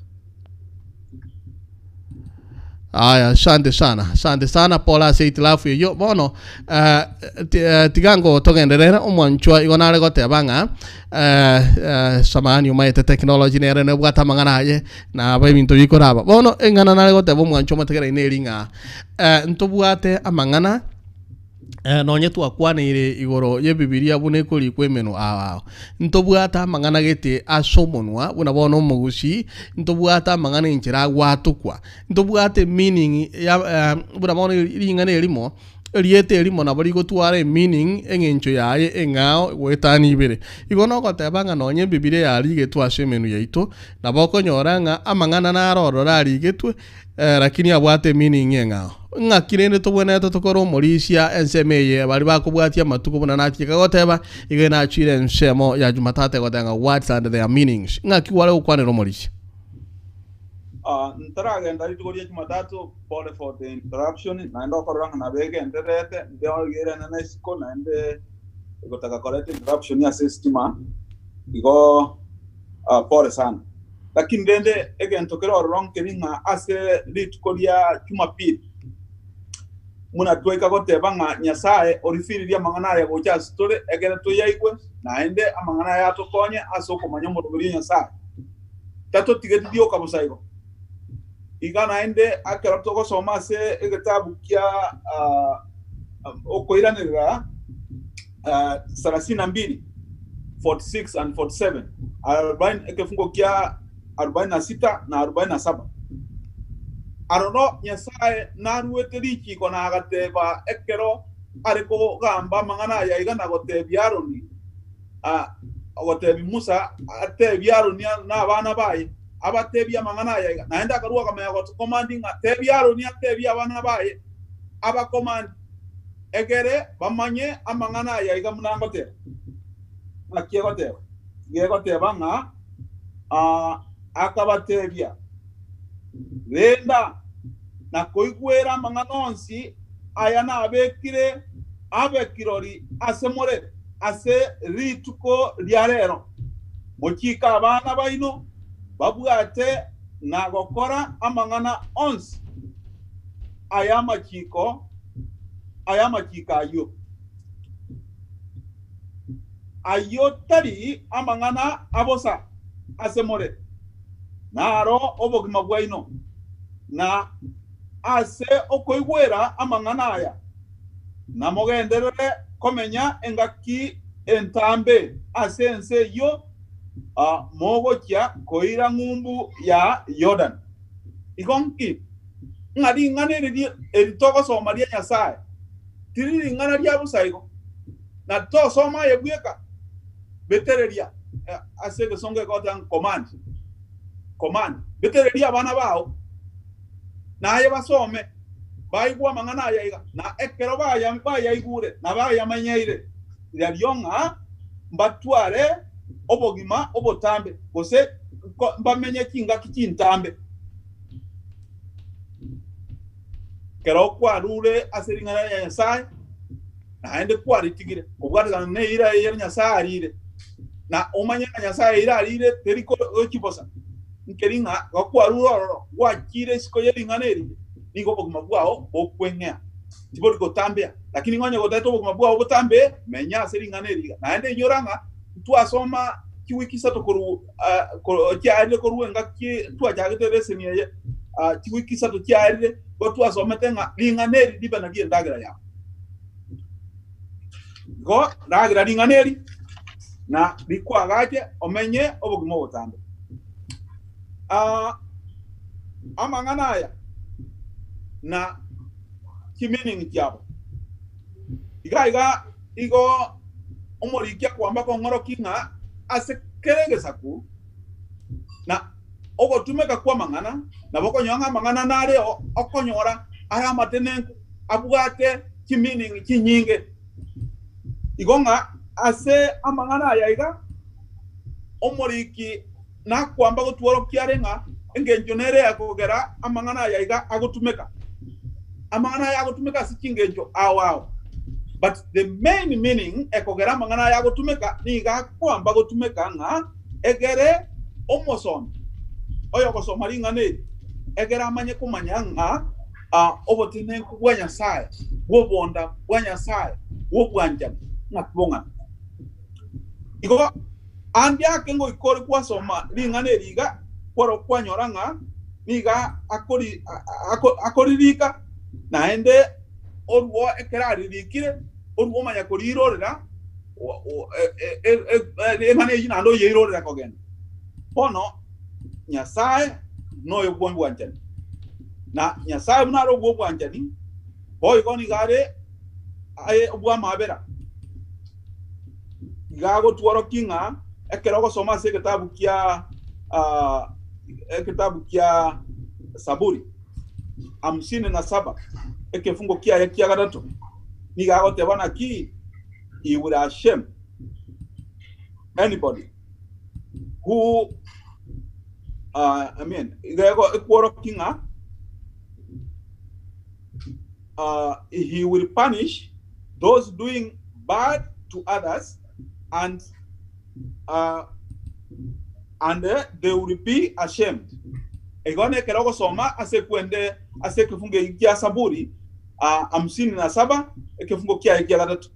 Aya, asante sana, asante sana pole ase itilafu eyio. Bono eh, ti- eh, tiga ngo togenderere omwanchwa igo nare goteba ng'a eh, eh, samahani omaete technology nere nebwate amang'ana aye nabo ebinto bikoraba. Bono eng'ana nare goteba omwanchwa omotegereri neri ng'a eh, ntobwate amang'ana Eh, nonye twakwaneire igoro y'Ebibilia buna ekorikwa emenwa ao ao, ntobwate amang'ana gete ase omonwa buna bono omogusii, ntobwate amang'ana enchera agwatokwa, ntobwate emeaning ya eh, buna bono ring'ana erimo, erieta erimo nabo rigotwara emeaning eng'encho yaye eng'ao goetania ibere. Igo nogoteba ng'a nonye Ebibilia yarigetwe ase emenwa yaito, nabo okonyora ng'a amang'ana naro ororo arigetwe, Eh, lakini abwate emeaning eng'ao. Ng'aki rende tobwenerete tokore omorisia ensemo eye baria bakobwatia amatuko buna nachika goteba, iga nachire ensemo ya Jumatatu egoteba ng'a words and their meanings. Ng'aki gware gokwanera omorisia? Ah, ntaragenda rituko ria Jumatatu, pole for the interruption, naende okorora ng'a nabegendererete, nde oigere nene isiko naende egotaka koreta interruption ase estima, igo ah, pole sana. Lakini rende egento kere ororo nkeri ng'a ase rituko ria Jumapili, buna twaika goteba ng'a Nyasae orifiririe amang'ana aya gocha ase tore, ekere toyaigwe, naende amang'ana aya atokonye ase okomanya omoroberi o Nyasae. Tatotigeti rioka bosa igo. Iga naende ekero togosoma ase egetabu kia okoiranerera thelathini na mbili, 46 and 47, arobaini, ekefungo kia arobaini na sita na arobaini na saba. Aroro Nyasae naruete richiiko na agateba ekero are kogamba amang'ana aya iga na gotebia Aroni, ogotebia Musa atebie Aroni na abana baye, abatebie amang'ana aya iga. Naende akarua akamanya gotokomandi ng'a tebia Aroni atebie abana baye abakomandi, egere bamanye amang'ana aya iga buna ngoteba. Naki egoteba? Iga egoteba ng'a akabatebia, Renda na koigwera amang'ana onsi aya nabekire abe kirori ase more ase rituko ria rero. Mochike abana baino babwate na gokora amang'ana onsi ay'amachiko ay'amachiko ayio. Ayio tari amang'ana abosa ase more, naro obogima bwaino, na ase okoigwera amang'ana aya namogenderere komenya engaki entambe ase ense eyio mogochia koira ng'umbu ya Yordani. Igo nki? Ng'a ring'ana eri eri togosoma ria Nyasae tiri ring'ana ria bosa igo, na tosoma aye bweka, betereria ase egesongo egoteba ng'a command, command, betereria abana bao, naye basome, baigwe amang'ana aya iga, na ekero baya bayaigure na bayamanyeire, riario ng'a mbatware obogima obotambe, gose mbamenye chingaki chintambe. Ekero kwarure ase ring'ana ria Nyasae, naende kwaritigire, kobwatekana neira eye Nyasae arire, na omanye ng'a Nyasae eira arire teri gochia bosa, nkeri ng'a igo kwarure ororo, gwachire isiko ye ring'ana eri, nigo obogima bwao bokweng'ea, tibori gotambea. Lakini ng'a onye gotagete obogima bwao botambee, menya ase ring'ana eri iga. Naende inyora ng'a ntwasoma chiwiki isato korwa chiaerire korwa engaki twachagete eleseni eye, chiwiki isato chiaerire, igo twasomete ng'a ring'ana eri ribe nario endagera yao. Igo ragera ring'ana eri, na rikwagache omenye obogima obotambe. Amang'ana aya na chimeaning chiabo. Iga iga igo omoriki akwamba kong'orokia ng'a ase kera egesaku na ogotumeka kw'amang'ana, nabo okonyora ng'a amang'ana nareo okonyora are amatenenku abwate. Chimeaning chinyinge. Igo ng'a ase amang'ana aya iga, omoriki nakwamba gotworokia are ng'a engencho nere ekogera amang'ana aya iga agotumeka. Amang'ana aya agotumeka ase chingencho ao ao. But the main meaning ekogera amang'ana aya agotumeka nigo akwamba gotumeka ng'a egere omosomi oyogosoma ring'ana eri egere amanye komanya ng'a obotenenku bwa Nyasae, bw'obonda bwa Nyasae, bw'obwanchani, ng'aki bong'ana. Igo ande ake ngoika ore gwasoma ring'ana eri iga, kwaro kwanyora ng'a nigo akori akoririka, naende orwo ekero aririkire, orwo omanya korirorera eng'ana eyio naende oyeirorera kogenda. Bono Nyasae noyo bw'obwanchani, na Nyasae buna are obw'obwanchani, boigo nigo are aye obw'amabera. Iga agotworokia ng'a ekero ogosoma ase egetabu kia egetabu kia Saburi 57 ekefungo kiaye kia gatato, nigo agoteba naki he will ashame anybody who I mean, iga ekworokia ng'a he will punish those doing bad to others and and they will be ashamed. Igo nekero ogosoma ase ekwende ase ekefungo eki kia Saburi 57 ekefungo kiaye kia gatato.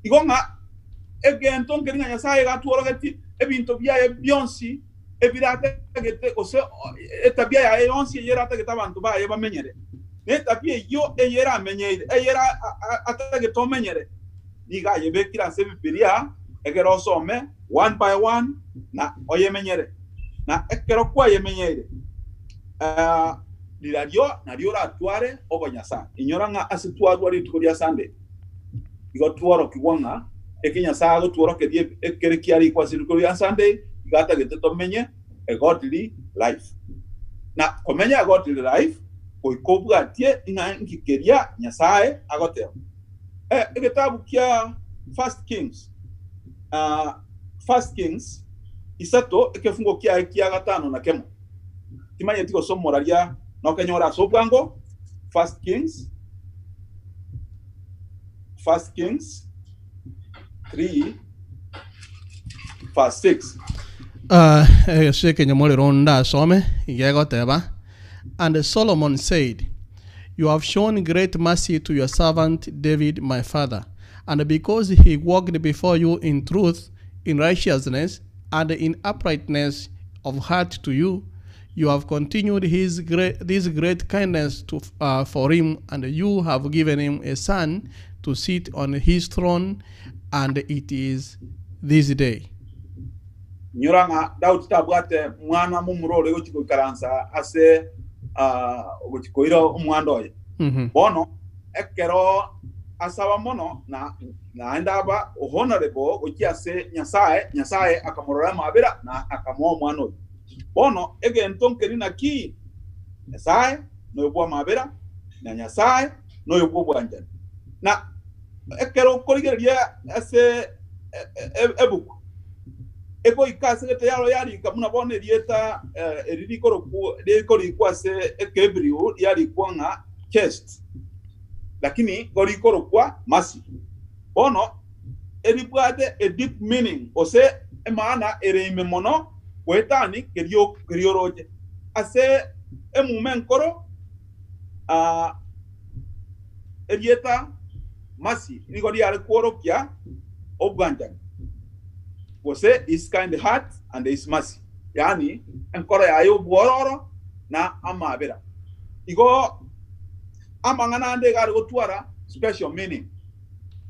Igo ng'a egento nkeri ng'a Nyasae iga atworogetie ebinto biaye bionsi ebiratagete gose etabia yaye yonsi eyio eratagete abanto baye bamenyere. Na etabia eyio eyeramenyeire, eyera atagete omenyere, nigo ayebekire ase Ebibilia egere osome one by one na oyemenyere. Na ekero kwayemenyeire, rirario nario oratware obonyasae. Inyora ng'a ase twarua rituko ria Sunday, igo tworokigwa ng'a eke Nyasae agotworokeria ekere kiarikwa ase rituko ria Sunday, igo atagete tomenye a godly life. Na komenya a godly life goika obwatie ing'a inki keria Nyasae agoteba. Egetabu kia First Kings, First Kings isato ekefungo kiaye kia gatano na kemo. Timanyeti gose omoraria nokenyore ase obwango. First Kings, First Kings 3 verse 6. Ase ekenyamorero ndasome, iga egoteba, And Solomon said, You have shown great mercy to your servant David my father, and because he walked before you in truth, in righteousness, and in uprightness of heart to you, you have continued his great, this great kindness to, for him, and you have given him a son to sit on his throne, and it is this day. Inyora ng'a Daudi tabwate mwana momura ore gochia goikaransa ase ogochia koira omwando oye. Bono ekero asaba mono na naende aba honorable gochia ase Nyasae, Nyasae akamorora amabera na akamoa omwana oyio. Bono egento nkeri naki? Nyasae noyo bw'amabera, na Nyasae noyo bw'obwanchani. Na ekero okorigereria ase ebuku, egoika ase gete yaro yarika buna bono erieta eri rikorokwa rikorikwa ase Ekehebrew riarikwa ng'a chest, lakini igo rikorokwa mercy. Bono eribwate a deep meaning gose emaana ere ime mono goetani keria keria oroche. Ase emuma enkoro erieta mercy nigo riare kworokia obwanchani gose his kind heart and his mercy, yaani enkoro yaye obwororo na amabera. Igo amang'ana ande iga are gotwara special meaning.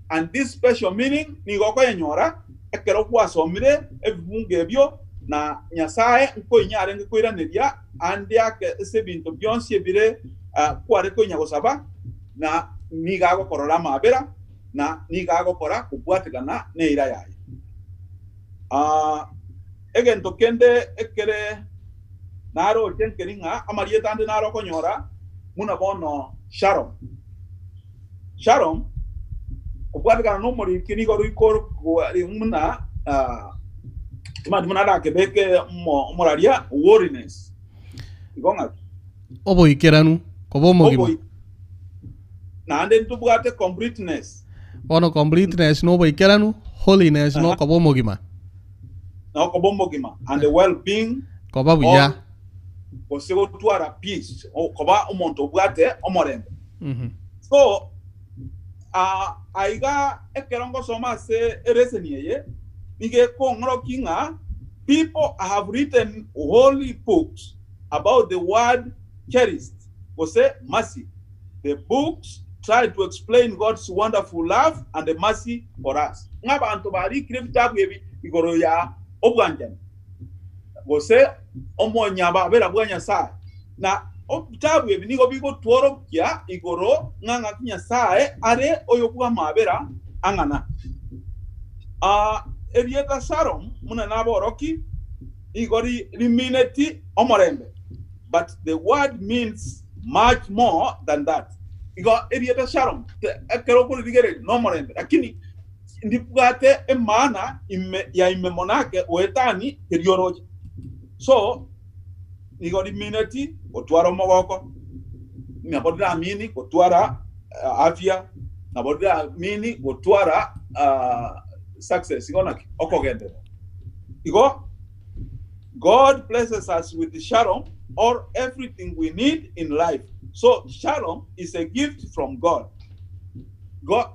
And this special meaning nigo okoyenyora ekero gwasomire ebibungo ebio, na Nyasae nkoinya arenge koiraneria ande ake ase ebinto bionsi ebire kware koinya gosaba, na nigo agokorora amabera, na nigo agokora kobwatekana neira yaye. Egento kende ekere naroche nkeri ng'a amarieta ande naro okonyora buna bono Shalom. Shalom. Kobwatekana na omoriki nigo rikorokwa buna timanyeti buna arakebeke omoraria holiness. Igo ng'aki? Oboikeranu, koba omogima. Naende ntobwate completeness. Bono completeness noboikeranu, holiness nokoba omogima. Nokoba omogima and well being. Koba buya. Gose gotwara peace, koba omonto obwate omorembe. So aiga ekero ngosoma ase ereseni eye, nigo ekong'orokia ng'a people have written holy books about the word cherished gose mercy. The books try to explain God's wonderful love and mercy for us. Ng'a abanto barikire ebitabu ebi igoro ya obwanchani gose omonyababera bwa Nyasae. Na ebitabu ebi nigo bigotworokia igoro ng'a ng'aki Nyasae are oyo bw'amabera ang'ana. Erieta Shalom buna naboroki nigo rimineti omorembe, but the word means much more than that. Igo erieta Shalom ekero okoririgereria nomorembe, lakini ndibwate emaana ime ya ime mono ake goetani keria oroche. So nigo rimineti gotwara omogoko, nabo riramini gotwara afya, nabo riramini gotwara success, igo naki okogenderera. Igo God blesses us with shalom or everything we need in life. So shalom is a gift from God. God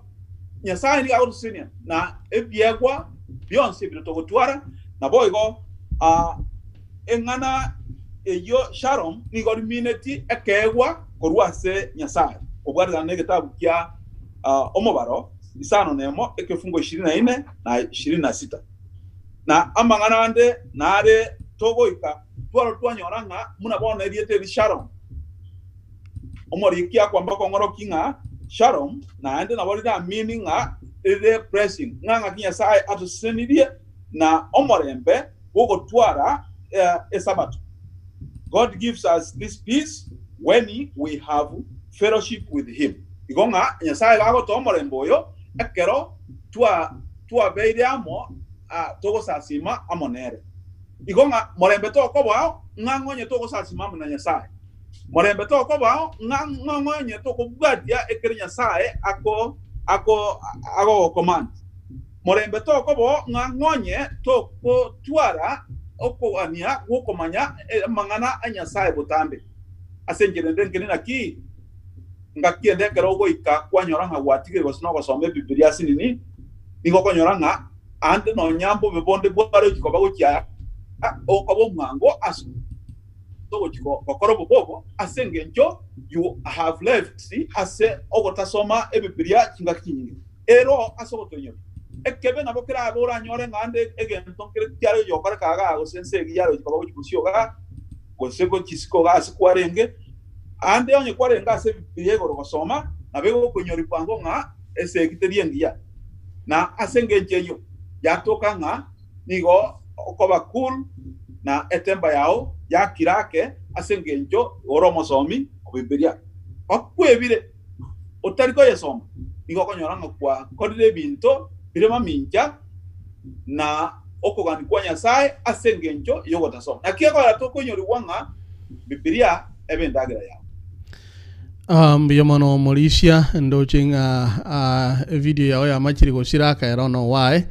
Nyasae nigo agotosesenia na ebiegwa bionsi ebio togotwara, naboigo eng'ana eyio shalom nigo rimineti ekeegwa korwa ase Nyasae, kobwatekana negetabu kia Omobaro isano nemo ekefungo ishirini na ine na ishirini na sita. Na amang'ana ande nare togoika twaro twanyora ng'a buna bono erieta eri Shalom, omoriki akwamba kong'orokia ng'a Shalom naende nabo riramini ng'a rire blessing, ng'a ng'aki Nyasae atosesenirie na omorembe bw'ogotwara Esabato. God gives us this peace when we have fellowship with him. Igo ng'a Nyasae gagotoa omorembe oyo ekero twa twabeire amo togosasima amo nere. Igo ng'a morembe tokobao ng'a ng'onye togosasima amo na Nyasae. Morembe tokobao ng'a ng'onye tokobwatia ekere Nyasae ako ako agogocommand. Morembe tokobao ng'a ng'onye togotwara okogania gw'okomanya amang'ana a Nyasae botambe. Ase enchera ende nkeri naki ngaki ende ekero ogoika kwanyora ng'a gwatigire gose nogosoma Ebibilia ase nini, nigo okonyora ng'a ande nonya mbobe bonde bware gochia koba gochia okoba omwango ase ogochia gokora obobe obo ase engencho you have left ase ogotasoma Ebibilia chingaki chinyinge. Ero ase ogotoinyoria ekebe nabo kerabe oranyore ng'a ande egento nkere kiare gokoreka igaa gose ense eyio yare gochia koba gochia bosio igaa gose gochia isiko igaa ase kwarenge. Ande onye kwarenge ase Ebibilia igoro gosoma, nabo egokoinyoria bwango ng'a esegi teri engiya. Na ase engencho eyio yatoka ng'a nigo okoba cool na etemba yao yakira ake ase engencho ore omosomi o Bibilia. Okwebire otari koyesoma, nigo okonyora ng'a gwakorire ebinto bire mamincha na okogania kwa Nyasae ase engencho y'ogotasoma. Naki ekogera tokoinyorigwa ng'a Bibilia ebe endagera yao. Ah, mbuya mono omorisia ndoche ng'a ah, evideo yao yamachire gosira akaera ono wae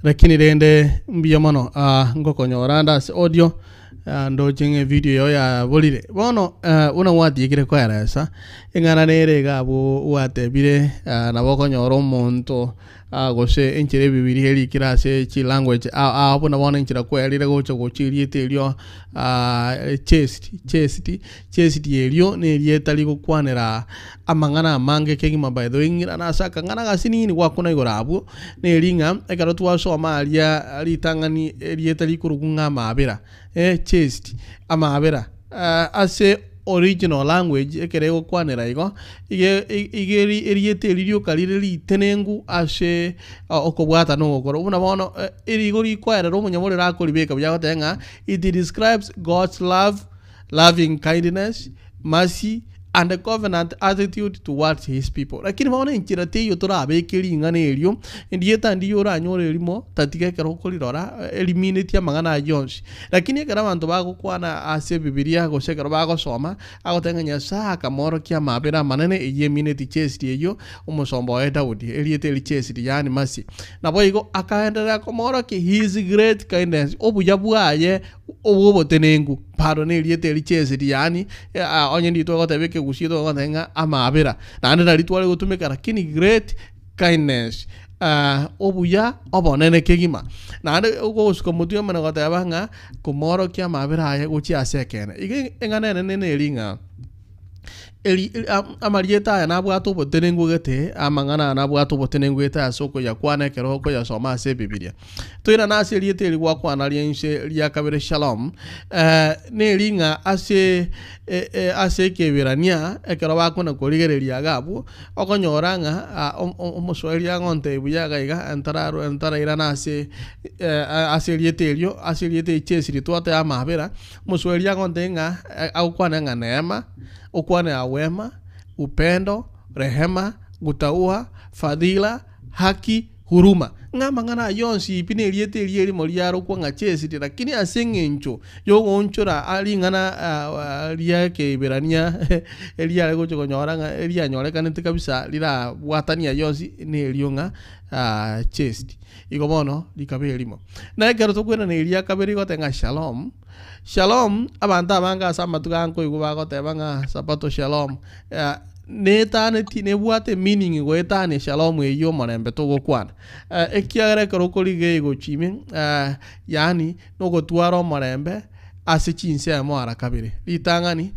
lakini rende mbuya mono ah, ngokonyora ande ase audio ah, ndoche ng'a evideo yao yaborire bono ah, buna gwatiekire koeresa eng'ana nere iga abwo gwatebire ah, nabo okonyora omonto ah, gose enchera ebibiria erikire ase chilanguage ao ao buna bono enchera kwerire gocha gochia erieta erio ah, chest chest chest erio na erieta rigokwanera amang'ana amange kegima by the way ng'irane ase akang'ana gasinini gwakuna igoro abwo, na eri ng'a ekero twasoma aria ritang'ani erieta rikorokwa ng'a amaabera eh chest amaabera ase original language ekero egokwanera igo, iga iga erieta eri rioka rire ritenengu ase okobwata na ogokora. Buna bono erigo rikoerera omonyamorero akoribeka buya agoteba ng'a it describes God's love, loving kindness, mercy. and covenant attitude towards his people. Lakini bono enchera teiyo torabeke ring'ana erio, erieta ndiyo oranyore erimo, tatiga ekero okorirora eriminetie amang'ana ayio onsi. Lakini ekero abanto bagokwana ase ebibiria gose ekero bagosoma, agoteba ng'a Nyasae akamoorokia amabera amanene eyio eminetie chesiri eyio omosomba oye Daudi, erieta eri chesiri yaani mercy. Naboigo akaenderera komoorokia his great kindness, obuya bwaye obw'obotenenku, bado nerieta eri chesiri yaani onye nditwe togoteba ekegusii togoteba ng'a amabera, naende nari tware gotumeka lakini great kindness obuya obonene kegima. Naende ogosuka motwe omene goteba ng'a komoorokia amabera aye gochia ase ekeene. Iga eng'ana enene neri ng'a. Eri amarieta aya nabwate obotenenku gete, amang'ana aya nabwate obotenenku gete ase okoyakwana ekero okoyasoma ase Ebibilia. Toirane ase erieta eri gwakwana ria inse ria kabere Shalom, neri ng'a ase ase Ekeibirania ekero bakona korigereria iga abwo, okonyora ng'a omoswahili agontebia buya iga iga ntararwa ntarairana ase ase erieta erio, ase erieta eri chesiri twateba amabera. Omoswahili agontebia ng'a agokwana ng'a neema, okwane awema, upendo, rehema, gutaua, fadhila, haki, huruma. Ng'a amang'ana ayio onsi pi nerieta erio erimo riarokwa ng'a chesiri, lakini ase eng'encho yogoonchora ring'ana ria Ekeiberania eriare gocha konyora ng'a erianyorekanete kabisa rirabwatanie ayio onsi nerio ng'a chesiri. Igo bono rikaba erimo. Na ekero tokwenana eria kabere igoteba ng'a shalom, shalom, abanto abange ase amatuko aya nkoigwa bagoteba ng'a sabato shalom, netaneti nebwate emeaning goetania shalom eyio omorembe togokwana. Ekiagera ekero okorigia egochi ime, yaani nogotwara omorembe ase chinsemo ara kabere. Ritang'ani,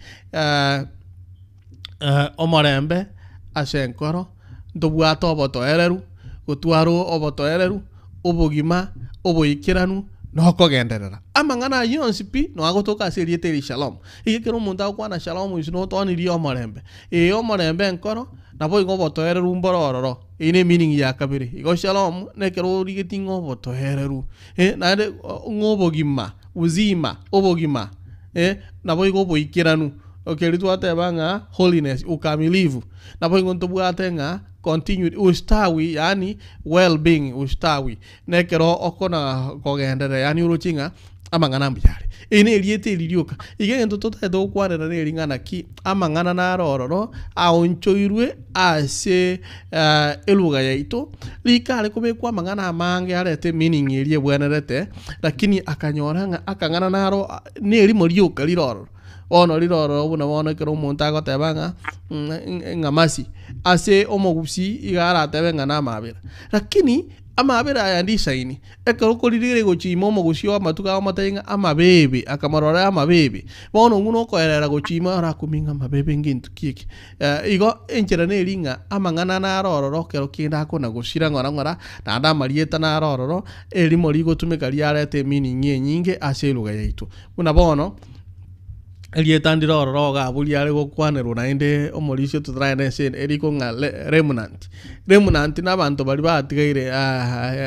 omorembe ase enkoro, ntobwate obotoereru, gotwara obotoereru, obogima, oboikeranu, na okogenderera. Amang'ana ayio onsi pi no agotoka ase erieta eri shalom. Iga ekero omonto agokwana shalom inse notonirie omorembe. Ee omorembe enkoro, naboigo obotoereru mbore ororo. Eyio ne meaning ya kabere. Igo shalom nekero origetie ng'a obotoereru, naende ng'a obogima, uzima, obogima, naboigo oboikeranu. Ekeria twateba ng'a holiness, ukamilifu. Naboigo ntobwate ng'a continued ustawi yaani well being ustawi nekero okona kogenderera yaani oroche ng'a amang'ana mbuya are. Eri ne erieta eri rioka. Iga egento totagete gokwanera neri ng'a naki amang'ana naro ororo aonchoirwe ase elugha yaito, rikare kobekwa amang'ana amange arete emeaning eria ebwenerete, lakini akanyora ng'a akang'ana naro nerimo rioka rire ororo. Bono rire ororo buna bono ekero omonto agoteba ng'a ng'a mercy, ase omogusii iga aratebe ng'a namabera. Lakini amabera aya ndisaini, ekero okoririgereria gochia ime omogusii o amatuko aya omotebie ng'a amabebe, akamorora amabebe, bono buna okoerera gochia ime orakumie ng'a amabebe ngento ki eke. Igo enchera neri ng'a amang'ana naro ororo ekero kende akona gosira ng'ora ng'ora, naende amarieta naro ororo, erimo rigotumeka riareta emeaning enyinge ase eluga yaito. Buna bono, erieta ndire ororo iga abwo riare gokwanerwa naende omorisia totaragenda ense ende eriko ng'a re remnant. Remnant na abanto baria batigaire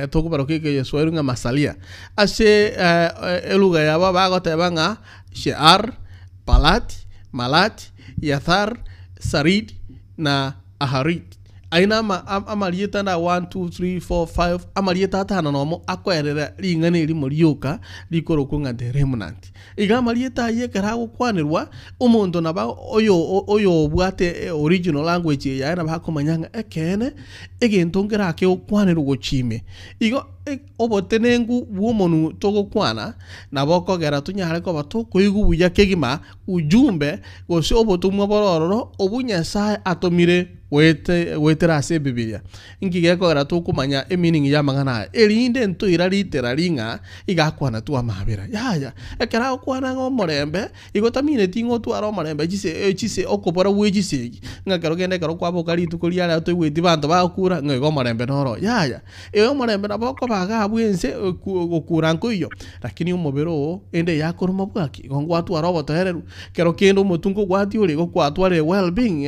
tokobaroka egeswahili ng'a masalia. Ase elugha yabo bagoteba ng'a shear, palat, malat, yathar, sarid na aharit. Ayio nama amarieta ande 1, 2, 3, 4, 5, amarieta atano nomo akoerera ring'ana erimo rioka rikorokwa ng'a the remnant. Iga amarieta ayio ekero agokwanerwa, omonto nabo oyo oyobwate original language eye yaye nabo akomanya ng'a ekeene, egento nkerake gokwanerwa gochia ime. Igo obotenenku bw'omonwe togokwana, nabo okogera tonyare koba tokoigwa buya kegima ujumbe gose obotomwa bore ororo obwo Nyasae atomire goete goetera ase Ebibilia. Inki gekogera tokomanya emeaning y'amang'ana aya? Erinde ntoira literally ng'a iga akwanetwe amabera. Yaya, ekero agokwana ng'a omorembe, igo tamineti ng'a otware omorembe chise chise okobora gwe chisegi, ng'a ekero kende ekero kwaboka rituko ria rero toigweti banto bagokura ng'a igo omorembe noro oo. Yaya, ee omorembe nabo okoba iga abwo ense gokura nkoiyo, lakini omobere oo ende eyakoruma bwaki, igo ngwatwara obotoereru. Kero kende omotwe nkogwatia ore igo kwatwarire well being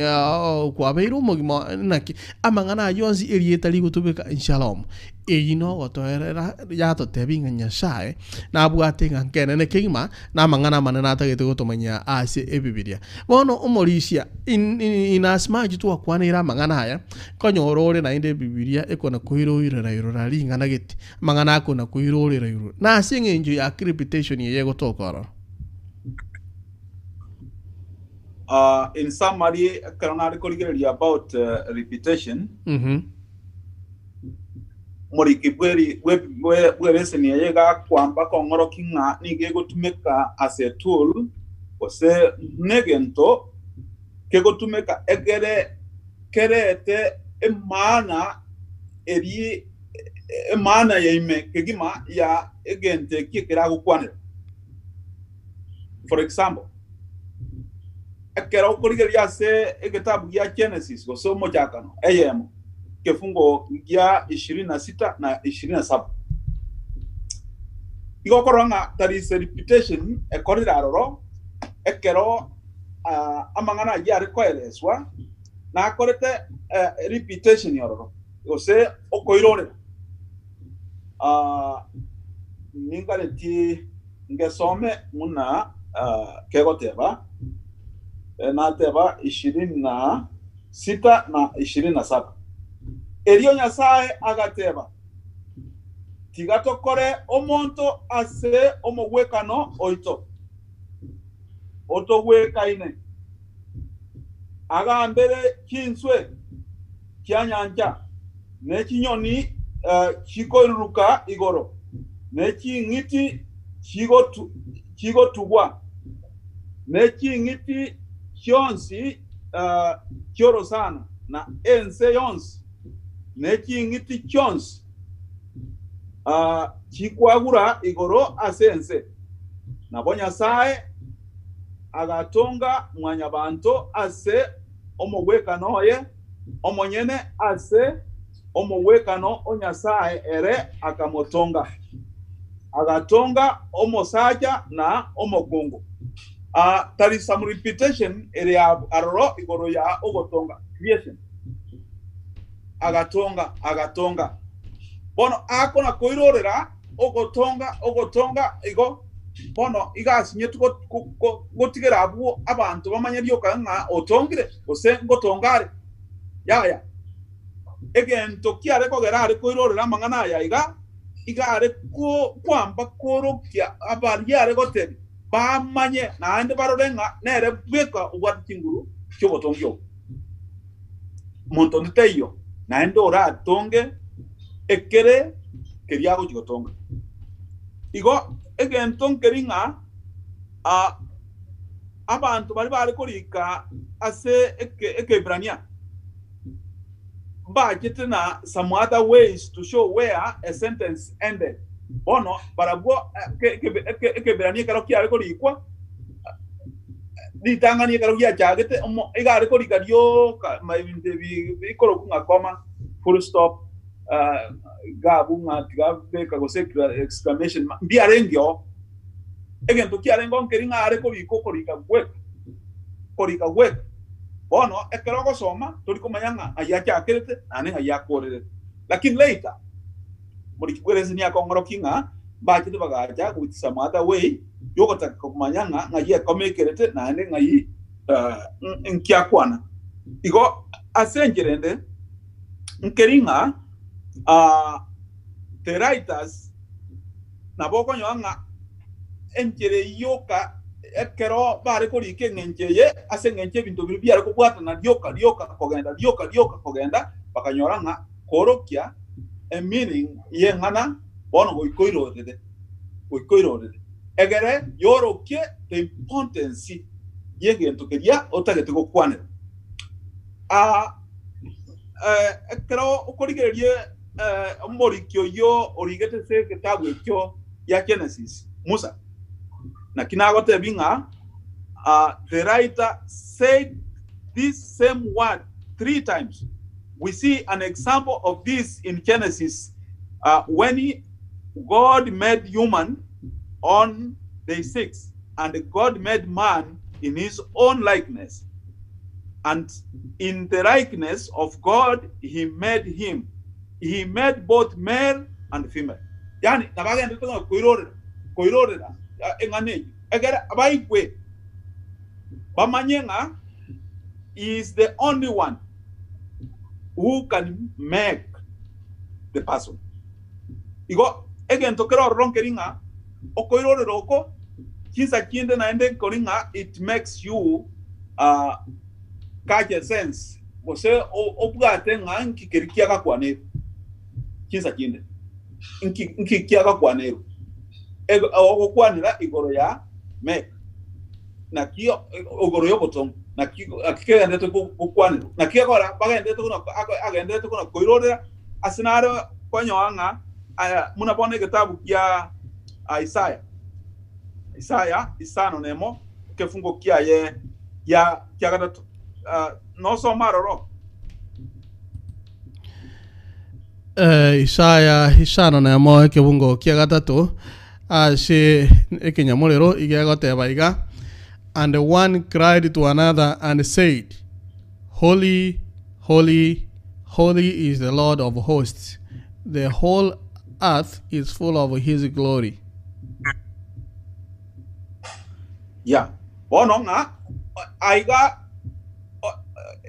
kwabeire omogima naki amang'ana ayio onsi erieta rigotubeka shalom. Eyio nogotoerera yatotebia ng'a Nyasae nabwate ng'a nkenene kegima na amang'ana amanene atagete gotomanyia ase Ebibilia. Bono omorisia, in, in, in as much twakwaneire amang'ana aya, nkonyora ore naende Ebibilia ekona koiroirera irora ring'ana gete, amang'ana akona koirorera iroro. Na ase eng'encho ya accreditation eye egotoka ororo. In summary, ekero nare korigereria about repetition, Omoriki bw'ebeseni eye igakwamba kong'orokia ng'a nigo egotumeka as a tool, gose negento kegotumeka egere kerete emaana eri emaana ya ime kegima ya egento eki ekeragokwanera. For example, ekero okorigereria ase egetabu gia Genesis gose Omochakano eyemo, ekefungo gia ishirini na sita na ishirini na saba, igo okorora ng'a there is a repetition ekorire aroro ekero amang'ana ayio are koereswa, nakorete repetition ororo gose okoirorera. Ninganetie Ngesome buna kegoteba, nateba 26 na 27. Erio Nyasae agateba, Tiga tokore omonto ase omogwekano oito, otogwekaine, agambere chinswe chia nyancha, ne chinyoni chikoiruruka igoro, ne ching'iti chigotugwa, ne ching'iti chionsi chi'orosana, na ense yonsi, ne ching'iti chionsi chikwagura igoro ase ense. Nabo Nyasae agatonga Mwanyabaanto ase omogwekano oye omonyene, ase omogwekano o Nyasae ere akamotonga, agatonga omosacha na omokungu. There is some repetition ere aroro igoro ya ogotonga, creation. Agatonga, agatonga. Bono akona koirorera ogotonga, ogotonga igo, bono iga asinyetwe gotigera abwo abanto bamanye rioka ng'a otongire, gose ngotonga are. Yaya. Egento kiare kogera are koirorera amang'ana aya iga, iga are kwamba koorokia abaria are gotebia bamanye naende barore ng'a nere bweka obwate chinguru chi'obotongi obo. Monto onde taiyo naende oratonge ekere keria agochia gotonga. Igo egento nkeri ng'a abanto baria bare korika ase Ekeibirania mbachete na some other ways to show where a sentence ended. Bono barabwo Ekeibirania ekero kiare korikwa, ritang'ani ekero giachagete, iga are korika rioka ebinto ebi bikorokwa ng'a comma, full stop, iga abwo ng'a tiga beka gose exclamation mark, mbiarengeo. Egento kiarengeo nkeri ng'a are korika okorika gweka, korika gweka. Bono ekero ogosoma tori komanya ng'a ng'ai achakerete naende ng'ai akoorerete. Lakini later moriki bw'ereseni akong'orokia ng'a mbachete bagacha with some other way yogotaka komanya ng'a ng'ai ekomekerete naende ng'ai nki akwana. Igo ase enchera ende nkeri ng'a the writers nabo okonyora ng'a enchera eyio yoka ekero bare korika eng'encho eye, ase eng'encho ebinto biria biare kobwatana rioka rioka kogenda, rioka rioka kogenda, bakanyora ng'a koorokia emeaning y'eng'ana bono goika oirorere, goika oirorere, egere yorokie the importance y'egento keria otagete gokwanera. Aa ekero okorigereria omoriki oyio origete ase egetabu ekio gia Genesis, Musa, naki nagotebia ng'a the writer said this same word three times. We see an example of this in Genesis when God made human on day six, and God made man in his own likeness, and in the likeness of God he made him. He made both male and female. Yaani nabo agenderete ng'a koirorera, koirorera eng'ana eyio, ekere baigwe bamanye ng'a he is the only one who can make the person. Igo egento kere ororo nkeri ng'a okoirorera oko chinsa chinde naende nkori ng'a it makes you catch a sense gose obwate ng'a nki keria kiagakwanerwe chinsa chinde nki nki kiagakwanerwe ogokwanera igoro ya make naki igoro y'obotongo naki naki kegenderete gokwanerwa naki ekora bagenderete buna agenderete buna koirorera ase naro konyora ng'a aya buna bono egetabu kia Isaya Isaya isano nemo ekefungo kiaye gia kia gatato nosome aroro. Isaya isano nemo ekebungo kia gatato ase ekenyamorero iga egoteba iga, And one cried to another and said, Holy, holy, holy is the Lord of hosts, the whole earth is full of his glory. Yeah. Bono ng'a aiga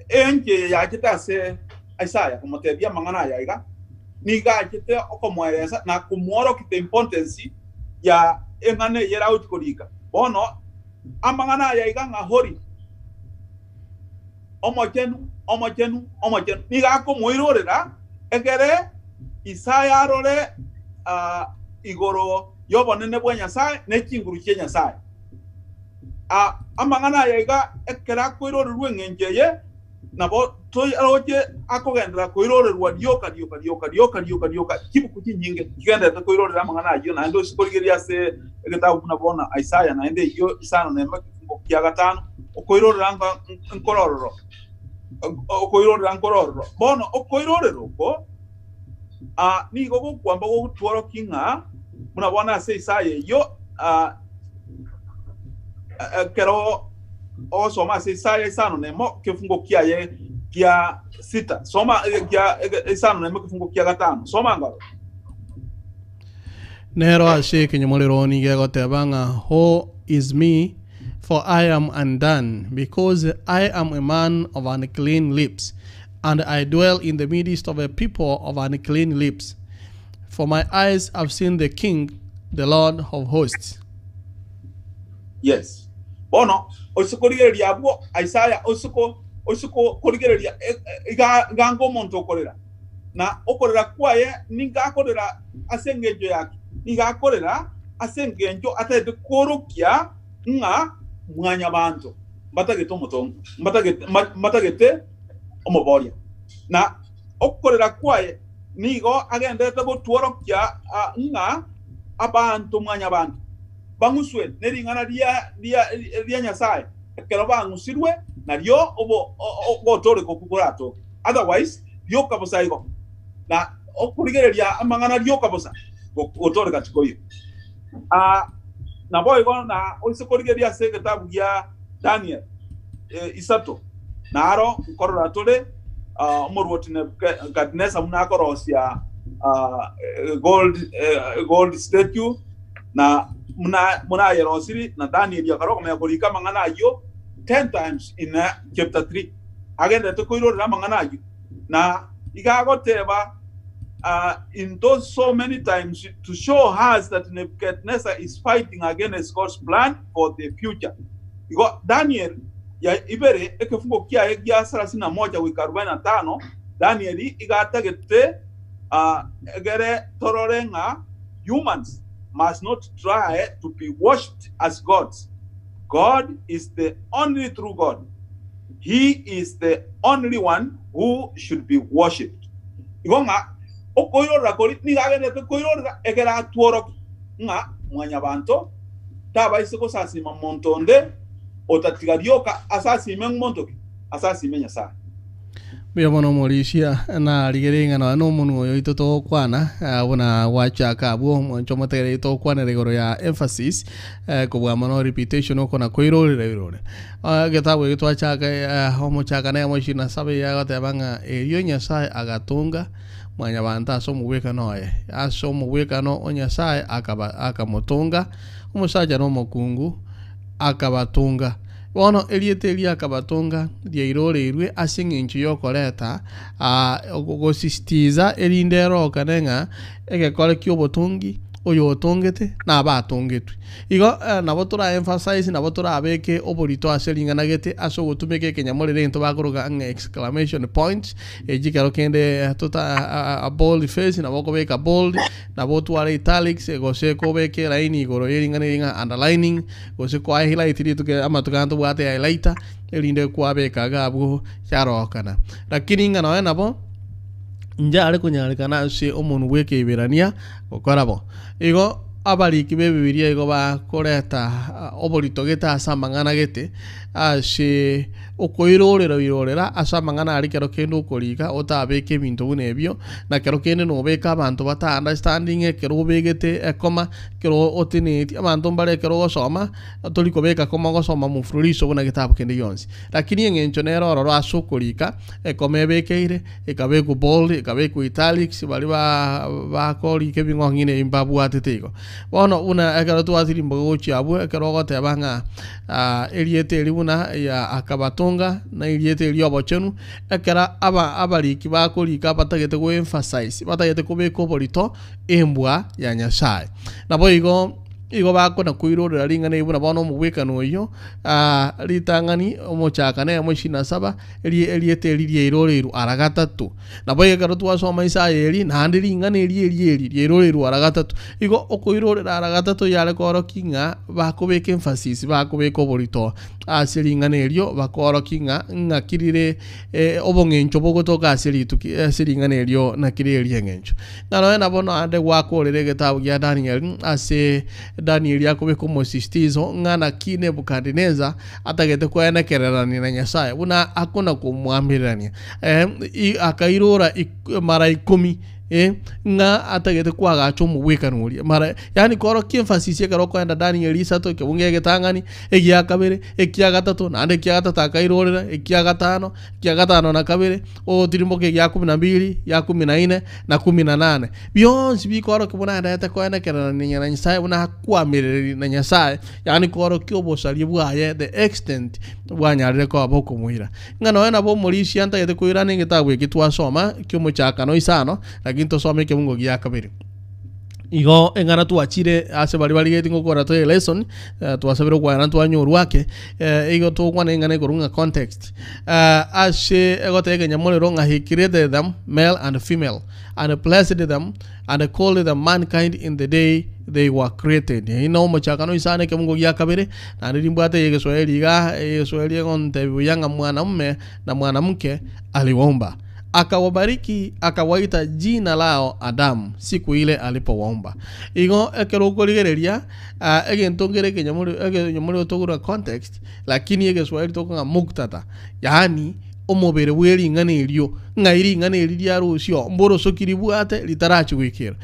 enki eye yachete ase Isaya komotebia amang'ana aya iga, nigo achete okomoeresa na komworokia the importance ya eng'ana eye eragochia korika. Bono amang'ana aya iga ng'a holy, omochenu, omochenu, omochenu, nigo akomoirorera ekere Isaya arore igoro y'obonene bwa Nyasae ne chinguru chia Nyasae. Amang'ana aya iga ekero akoirorerwa engencho eye, nabo toyaroche akogenderera koirorerwa rioka rioka rioka rioka rioka rioka chibuku chinyinge chigendererete koirorera amang'ana ayio naende ose korigereria ase egetabu buna bono Isaya naende eyio isano nemo ekefungo kia gatano okoirorera nkorororo okoirorera nkorororo bono okoirorera oko nigo gokwamba gogotworokia ng'a buna bono ase Isaya eyio ekero ogosoma ase Isaya isano nemo ekefungo kiaye kia sita soma kia isano nemo ekefungo kia gatano soma ngoro. Nero ase ekenyomorero nigo egoteba ng'a Woe is me, for I am undone, because I am a man of unclean lips, and I dwell in the midst of a people of unclean lips, for my eyes have seen the King, the Lord of hosts. Yes. Bono ose korigereria abwo Isaya ose ko ose ko korigereria iga iga omonto okorera na okorera kwaye nigo akorera ase engencho yake nigo akorera ase engencho atagete kworokia ng'a mwanyabanto mbatagete omotongo mbatagete mbatagete omoboria na okorera kwaye nigo agenderete gotworokia ng'a abanto mwanyabanto bang'uswe nering'ana ria Nyasae, ekero bang'usirwe nario ogotooreka okwo koratoke. Otherwise rioka bosa igo, na okorigereria amang'ana rioka bosa, gotooreka tikoiyo. Naboigo na oise korigereria ase egetabu gia Daniel isato, naro nkorora tore omorwoti Nebukadneza buna akorosia gold statue, na buna ayerosirie, na Danieli akarua komanya korika amang'ana ayio ten times in chapter 3, agenderete koirorera amang'ana ayio, na iga agoteba in those so many times to show us that Nebuchadnezzar is fighting against God's plan for the future. Igo Daniel ya ibere ekefungo kiaye gia sarasini na moja goika arubaini na tano, Daniel iga atagete egere torore ng'a Humans must not try to be worshipped as gods. God is the only true God. He is the only one who should be worshipped. Igo ng'a okoirorera koria nigo agenderete koirorera ekero atworokia ng'a mwanyabanto tabaise gosasima monto onde otatiga rioka asasime ng'monto ki? Asasime Nyasae. Mbuya mono omorisia, narigereria ng'a nonya nomonwa oyo oito togokwana buna gwachaka abwo omwancho omotegereri togokwanera igoro ya emphasis kobua mono repetition oko na koirorera irore. Egetabu eke twachaka omochakano eyemo ishirini na saba eyio agoteba ng'a erio Nyasaye agatonga. Mwanyabanto ase omogwekano oye. Ase omogwekano o Nyasae akaba akamotonga, omosacha na omokungu akabatonga. Bono erieta eri akabatonga riairoreirwe ase eng'encho y'okoreta gosisitiza erinde erokane ng'a egekore ki'obotongi oyo otongete na abatongetwe. Igo nabo tora emphasize nabo torabeke oborito ase ring'ana gete ase ogotumeka ekenyamorero egento bakoroka ng'a exclamation points, echi kero kende tota bold face nabo okobeka bold, nabo otware italics gose kobeke elaini igoro ye ring'ana eri ng'a underlining, gose ko highlight rituko amatuko aya ntobwate highlighter, erinde kwabeka iga abwo yarokana. Lakini ng'a nonye nabo, inche are konyarekana ase omonwa bw'Ekeiberania gokora bo. Igo abariki b'Ebibilia igo bakoreta oborito gete ase amang'ana gete, ase okoirorera oirorera ase amang'ana aria kero kende okorika otabeke ebinto buna ebio, na kero kende nobeke abanto bata understanding ekero obegete ekoma, ekero oteneti, abanto mbare ekero ogosoma, tori kobeka koma ogosoma mfululizo buna getabu kende gionsi. Lakini eng'encho nere ororo ase okorika, ekoma ebekeire, Ekabekwa bold, ekabekwa italics, baria ba bakorika ebing'ong'ina ebi mbabwatete igo. Bono buna ekero twatirimboka gochia abwo, ekero ogoteba ng'a erieta eri buna ya akabatonga, na erieta eri obochenu, ekero aba abariki bakorika batagete go emphasize, batagete kobeka oborito embwa ya Nyasaye. Naboigo. Igo bakona koirorera ring'ana eri buna bono omogwekano oyio, ritang'ani omochakano eyemo isini na saba, erieta eri riairoreirwe ara gatato. Naboigo ekero twasoma Isaya eri, naende ring'ana eri eri eri riairoreirwe ara gatato. Igo okoirorera ara gatato yare koorokia ng'a bakobeka emphasis, bakobeka oborito ase ring'ana erio, bakoorokia ng'a ng'aki rire obong'encho bogotoka ase rituko ase ring'ana erio naki rire ri'eng'encho. Na nonya nabo naende gwakorire egetabu gia Danieli, ase Danieli akobeka omosisitizo ng'a naki Nebukadineza atagete koenekererania na Nyasae, buna akona komoamererania, eh, akairora mara ikomi, eh, ng'a atagete koagacha omogwekano oria mara, yaani koorokia emphasis ekero okoenda Danieli isato, ekebungo egetang'ani, egia kabere, ekia gatato, naende ekia gatato akairorera, ekia gatano, ekia gatano na kabere, otirimboka egia kumi na mbili, gia kumi na ine, na kumi na nane. Bionsi bikoorokia buna aendete koenekererania na Nyasae, buna akwamirereria na Nyasae, yaani koorokia obosaria bwaye the extent bwanyarire koba bokomoira. Ng'a nonya nabo omorisia ntagete koirana egetabu eke twasoma ki'omochakano isano, lakini tosome ekebungo gia kabere. Igo eng'ana twachire ase baria barigetie ngokora toe lesson, twasabire okwana twanyorwa ake, igo togokwana eng'ana ekorwa ng'a context. Ase egoteba ekenyamorero ng'a he created them male and female, and blessed them, and called them mankind in the day they were created. Eyio na omochakano isano ekebungo gia kabere, naende rimbwate eye egeswahili igaa, egeswahili egontebia buya ng'a mwanamume na mwanamke aliwaumba. Akawabariki, akawaita jina lao Adamu, siku ile alipowaumba. Igo ekero okorigereria egento nkere ekenyamorero ekenyamorero tokoroka context, lakini egeswahili tokong'a muktadha, yaani omobere bwe ring'ana erio, ng'ai ring'ana eri riarusio, mborosoki ribwate ritarachia goikera.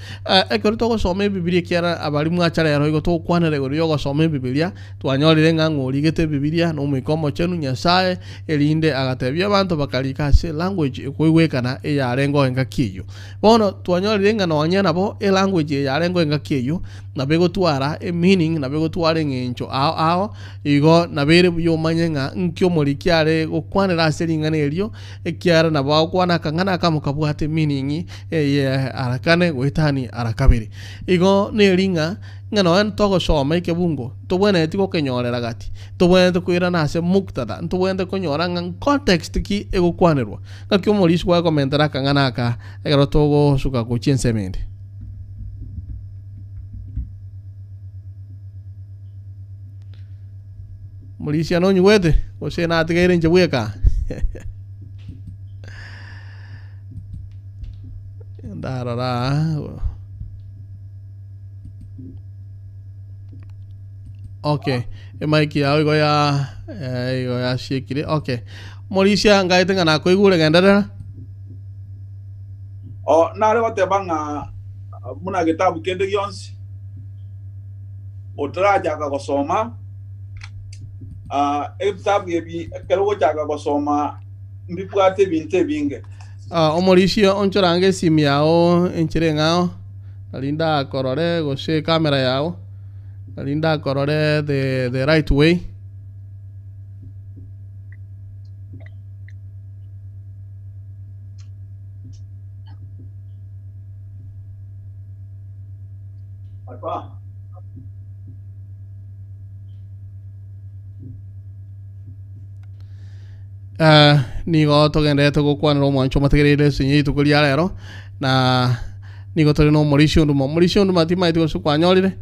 Ekero togosoma ebibilia ekiagera abaria mwacha rero igo togokwanera igoro ya ogosoma ebibilia, Twanyorire ng'a ng'a origete Ebibilia n'Omoika Omochenu, Nyasae, erinde agatebia abanto bakarika ase elanguage ekoigwekana eyarengeo engaki eyio. Bono twanyorire ng'a nonya nabo elanguage eye yarengeo engaki eyio, nabo egotwara emeaning, nabo egotwara eng'encho ao ao, igo nabo ere buya omanye ng'a nki omoriki are gokwanera ase ring'ana erio, ekiagera nabo agokwana akang'ana akamo kabwate emeaning eye ara kane goetania ara kabere. Igo neri ng'a. Ng'a nonya ntogosoma ekebungo, ntobwenereti gokenyorera gati, ntobwenerete koirana ase muktadha, ntobwenerete konyora ng'a ncontext ki egokwanerwa. Ng'aki omorisia gwakomentera akang'ana aka ekero togosuka gochia ensemo ende. Morisia nonyigwete? Gose natigaire inche bweka? Ndarora aa. Okay, emic yao igo ya eh, igo yasiekire. Okay. Morisia ngaete ng'a nakoigure genderera. O, nare goteba ng'a buna getabu kende gionsi otarachaka gosoma, ah, ebitabu ebi ekero ogochaka gosoma mbibwate ebinto ebinge. Ah, omorisia onchorange esimu yao enchera eng'ao nari ndakorore gose ecamera yao nari ndakorore the, the right way. Apa. Eh, nigo togenderete gokwanera omwancho omotegereire ase enye rituko ria rero na nigo tore na omorisia onduma omorisia onduma timaeti gose kwanyorire.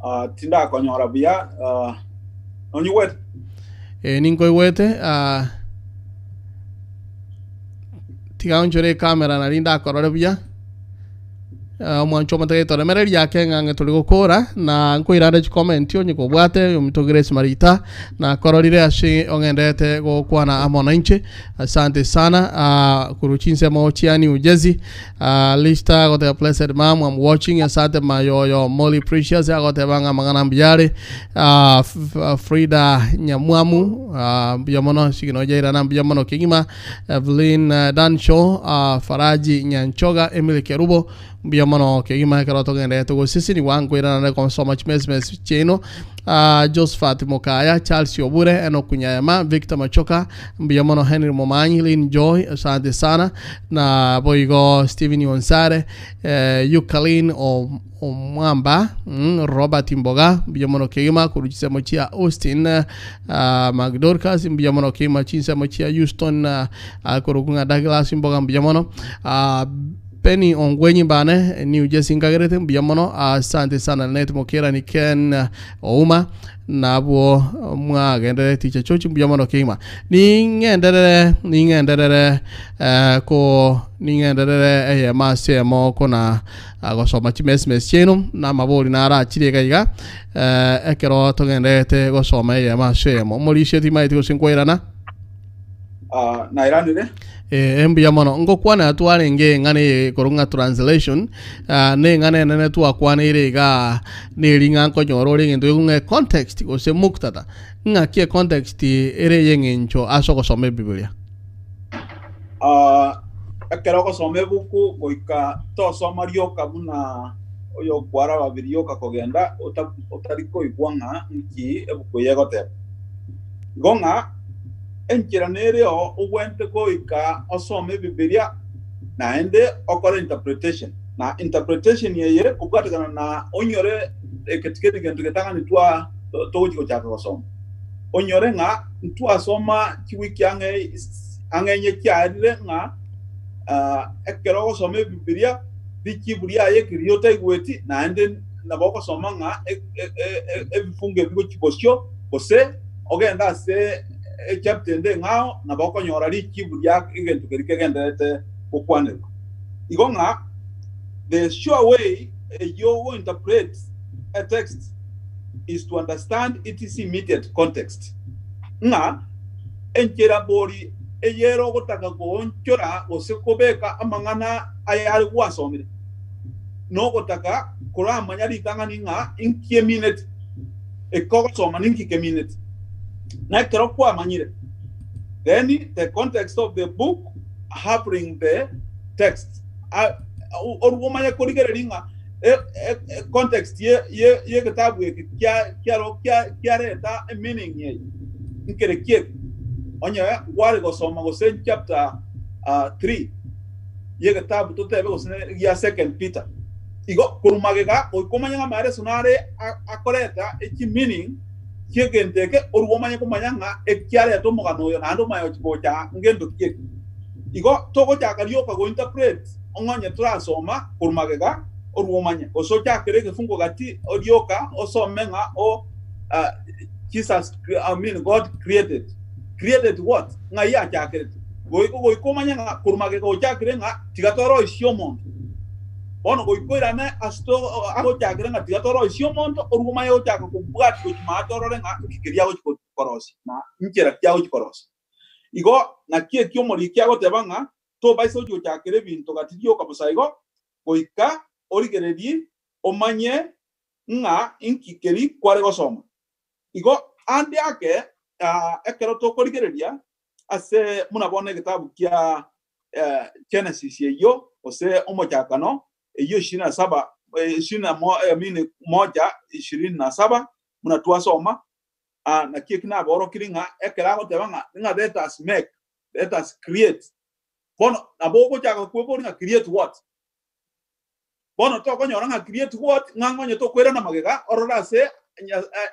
Ah, tindakonyora buya ah, nonyigwete. Eh, ninkoigwete ah, tiga onchore ecamera nari ndakorore buya. Ah, omwancho omotegereri toremereria ake ng'a ng'e tori gokora na nkoirande chicomment onye kobwate ominto Grace Marita nakororire ase ong'enderete gokwana amo nainche asante sana ah, korwa chinsemo chia New Jersey ah, Lista agoteba blessed mom I'm watching asante mayoyo Molly Precious agoteba ng'a amang'ana mbuya are ah, Frida Nyamwamu ah, mbuya mono sigino jairana mbuya mono kegima Evelyn Danshaw, Faraji Nyanchoga, Emily Kerubo, mbuya mono kegima ekero togenderete gosesenigwa nkoirana gosoma chimesmes chiaino. Josephat Mokaya, Charles Obure, Enock Nyayama, Victor Machoka, mbuya mono Henry Momanyi, Lynn Joy, asante sana na boigo Stephen Onsare, Eucaline Omwamba, Robert Mboga, mbuya mono kegima korwa chinsemo chia Austin, ah, Mark Dorcas, mbuya mono kegima chinsemo chia Houston, ah, akorokwa ng'a Douglas Mboga, mbuya mono. Ah, Benny Ongwenyi mbane, New Jersey nkagerete, mbuya mono. Asante sana Linet Mokerani, Ken Ouma, Nabwo mwagenderere ticha chochi mbuya mono kegima. Ning'enderere ning'enderere eh, ko ning'enderere eyemo ase eyemo kona ah, gosoma chimesmes chiaino na amabori narachire iga iga eh, ekero togendererete gosoma eyemo ase eyemo. Omorisia timaeti gose nkwairana. Ah, nairanire. Eh, mbuya mono. Ngokwana twarenge eng'ana eye korwa ng'a translation, ah, na eng'ana enene twakwaneire igaa neri ng'a nkonyora ore egento gekong'a econtext gose muktadha. Ng'aki econtext ere ey'eng'encho ase ogosoma ebibilia? Ah, ekero ogosoma ebuku goika tosoma rioka buna oyokwara babiri rioka kogenda ota- otari koigwa ng'a nki ebuku eye egoteba. Igo ng'a Enchera nereo ogwenerete goika osome Ebibilia naende okore interpretation. Na interpretation eye kobwatekana na onyore eke tikeri gento getang'ani twa togochi gochaka gosoma. Onyore ng'a ntwasoma chiwiki ang'e ang'e enye chiarire ng'a ekero ogosoma Ebibilia richibu riaye ekeri otaigweti naende nabo ogosoma ng'a ebifungo ebi gochia bosio gose ogende ase echapter ende eng'ao, nabo okonyora richibu ria egento keria kegendererete gokwanerwa. Igo ng'a the sure way eyio go interpret a text is to understand its immediate context. Ng'a enchera bori eyere ogotaka goonchora gose kobeka amang'ana ayare gwasomire, nogotaka koramanya ritang'ani ng'a inki emineti. Ekogosoma ninki kemineti? Na ekero kwamanyire, then the context of the book having the text. Orwo omanye korigereria ng'a context ye ye yegetabu eke kia kiaro kia kiareta emeaning eye nkere ki eke. Onye kware gosoma gose chapter 3 yegetabu totebe gose gia Second Peter. Igo korwa magega goika omanye ng'a amaereso nare akoreta echimeaning chi'egento eke, orue omanye komanya ng'a ekiareta omogano oyo naende omanye gochia gocha ngento ki eke. Igo togochaka rioka gointerpret ong'onye torasoma korwa magega orue omanye, gose ochakere egefungo gati rioka osome ng'a o Jesus I mean God created. Created what? Ng'ai achakerete? Goika goika omanye ng'a korwa magega ochakire ng'a tiga toroisie omonto. Bono goika oirane ase agochakera ng'a tiga toroisie omonto, orue omanye gochaka kobwatia gochia maate orore ng'a nki keria agochia korosia, na nchera ki agochia korosia. Igo naki eki omoriki agoteba ng'a tobaisa gochia gochakera ebinto gati rioka bosa igo, goika origererie omanye ng'a inki keri kware gosoma. Igo ande ake ekero tokorigereria. Ase buna bono egetabu kia Genesis eyio, gose Omochakano, eyio ishirini na saba, ishirini na mo, I mean moja ishirini na saba, buna twasoma, ah, naki eki nabaorokirie ng'a ekero agoteba ng'a ng'a let us make, let us create, bono nabo ogochaka kweboria ng'a create what? Bono tokonyora ng'a create what, ng'a ng'onye tokoirana magega orore ase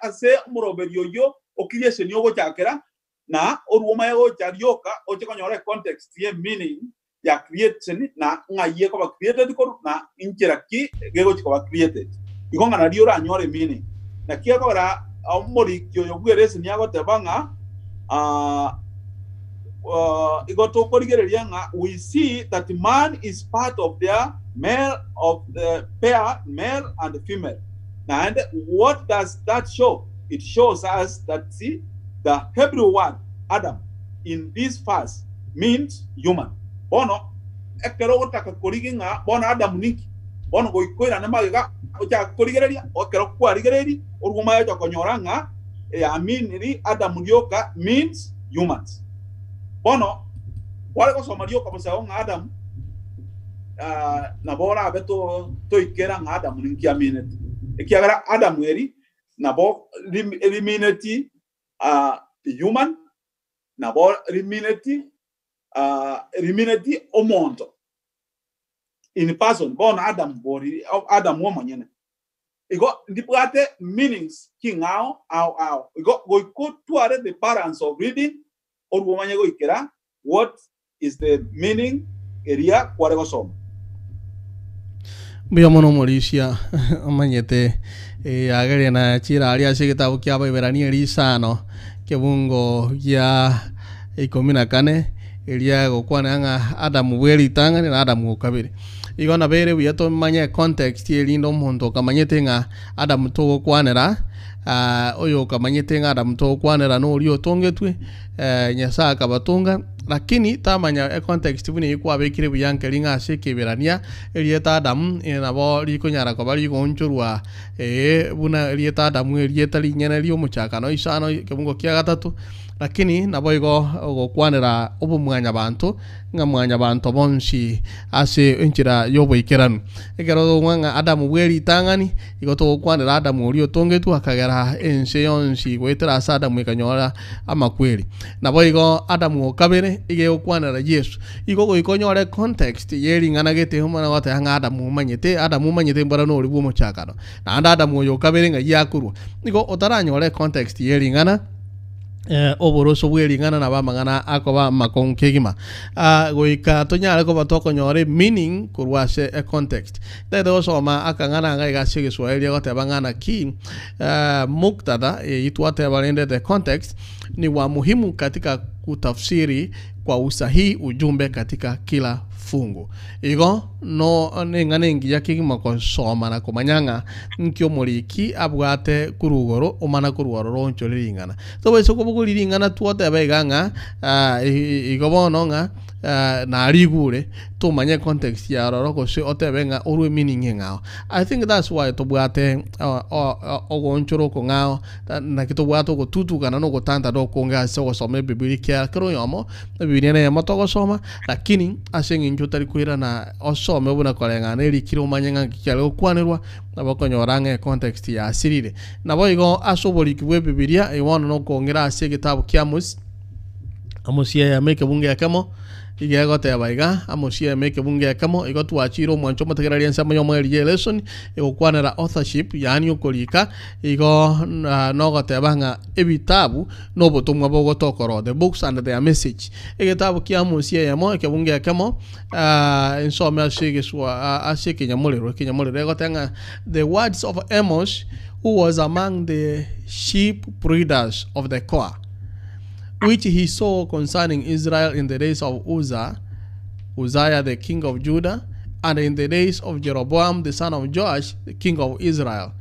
ase omoroberio oyio o creation ogochakera, na orwoma egocha rioka oche konyora econtext ye meaning ya creation na ng'ai ekoba created korwa na inchera ki gegochi koba created. Igo ng'a nario oranyore meaning. Naki ekogera omoriki oyo bw'ereseni agoteba ng'a igo tokorigereria ng'a we see that man is part of their male of the pair male and female. Naende what does that show? It shows us that the Hebrew word Adam in this verse means human. Bono ekero ogotaka korigia ng'a bono Adamu ninki, bono goika oirane magega ochake korigereria, ekero kwarigereirie orwoma yocha konyora ng'a eyaminiri Adamu rioka means humans. Bono kware gosoma rioka bosa igo ng'a Adamu nabo orabe toikera ng'a Adamu ninki aminete. Ekiagera Adamu eri nabo rimineti human, nabo rimineti rimineti omonto in person, bono Adam bori Adam omonyene. Igo ndibwate meanings ching'ao ao ao. Igo goika otware the balance of reading orwe omanye goikera what is the meaning eria kware gosoma. Mbuya mono omorisia omanyete agerie na chirari ase egetabu kia Abaeberania risano kebungo gia ikomi na kane eria egokwana ng'a Adamu bwe ritang'ani na Adamu o kabere. Igo nabo ere buya tomanye econtext erinde omonto okamanyete ng'a Adamu togokwanera oyo okamanyete ng'a Adamu togokwanera noria otongetwe Nyasae akabatonga, lakini tamanya econtext buna eyio kwabekire buya nkeri ng'a ase Ekeibirania erieta Adamu nabo rikonyara koba rigoonchorwa ee buna erieta Adamu erieta rinyene ri'omochakano isano ekebungo kia gatato, lakini naboigo ogokwanera obomwanyabanto ng'a mwanyabanto bonsi ase enchera y'oboikeranu. Ekero tokong'a ng'a Adamu bwe ritang'ani, igo togokwanera Adamu oria otongetwe akagera ense yonsi goetera ase Adamu ekanyora amakweri. Naboigo Adamu o kabere iga egokwanera Yeso. Igo goika onyore context ye ring'ana gete omana goteba ng'a Adamu omanyete, Adamu omanyete mbora nori bw'omochakano. Naende Adamu oyo o kabere ng'ai akorwa. Igo otaranyora econtext ye ring'ana oboroso bwe ring'ana nabo amang'ana akoba amakong'u kegima. Goika tonyare koba tokonyora emeaning korwa ase econtext. Ntagete gosoma akang'ana iga iga ase egeswahili egoteba ng'a naki muktadha eyio twateba rende the context ni wa muhimu katika kutafsiri kwa usahihi ujumbe katika kila fungu. Igo no neng'ana engiya kegima gosoma na komanya ng'a nki omoriki abwate korwa igoro omana korwa ororo oonchore ring'ana. Tobaisa kobogoria ring'ana twoteba iga ng'a igo bono ng'a narigure tomanye context ya ororo gose otebe ng'a orwe meaning eng'ao. I think that's why tobwate ogoonchora okong'ao naki tobwate ogotutukana na ogotantana okonge ase ogosoma ebibilia ekiagera kera oyomo ebibilia neyemo togosoma lakini ase eng'encho otari koirana osome buna koreng'ana erikire omanye ng'a nki kiare gokwanerwa nabo okonyora ng'a econtext yasirire. Naboigo ase oboriki bwa ebibilia bono nokong'ira ase egetabu kia Amos, Amosi eyemo ekebungo ekemo, iga egoteba iga, Amosi eyemo ekebungo ekemo, igo twachire omwancho omotegereri ensemo y'omoerio y'elesson egokwanera authorship, yaani okorika, igo nogoteba ng'a ebitabu na obotomwa bogotokorwa, the books and their message. Egetabu kia Amosi eyemo ekebungo ekemo, ensome ase egeswa ase ekenyamorero, ekenyamorero egoteba ng'a the words of Amos who was among the sheep breeders of the Tekoa. Which he saw concerning Israel in the days of Uzzah, Uzziah the king of Judah, and in the days of Jeroboam the son of Joash the king of Israel,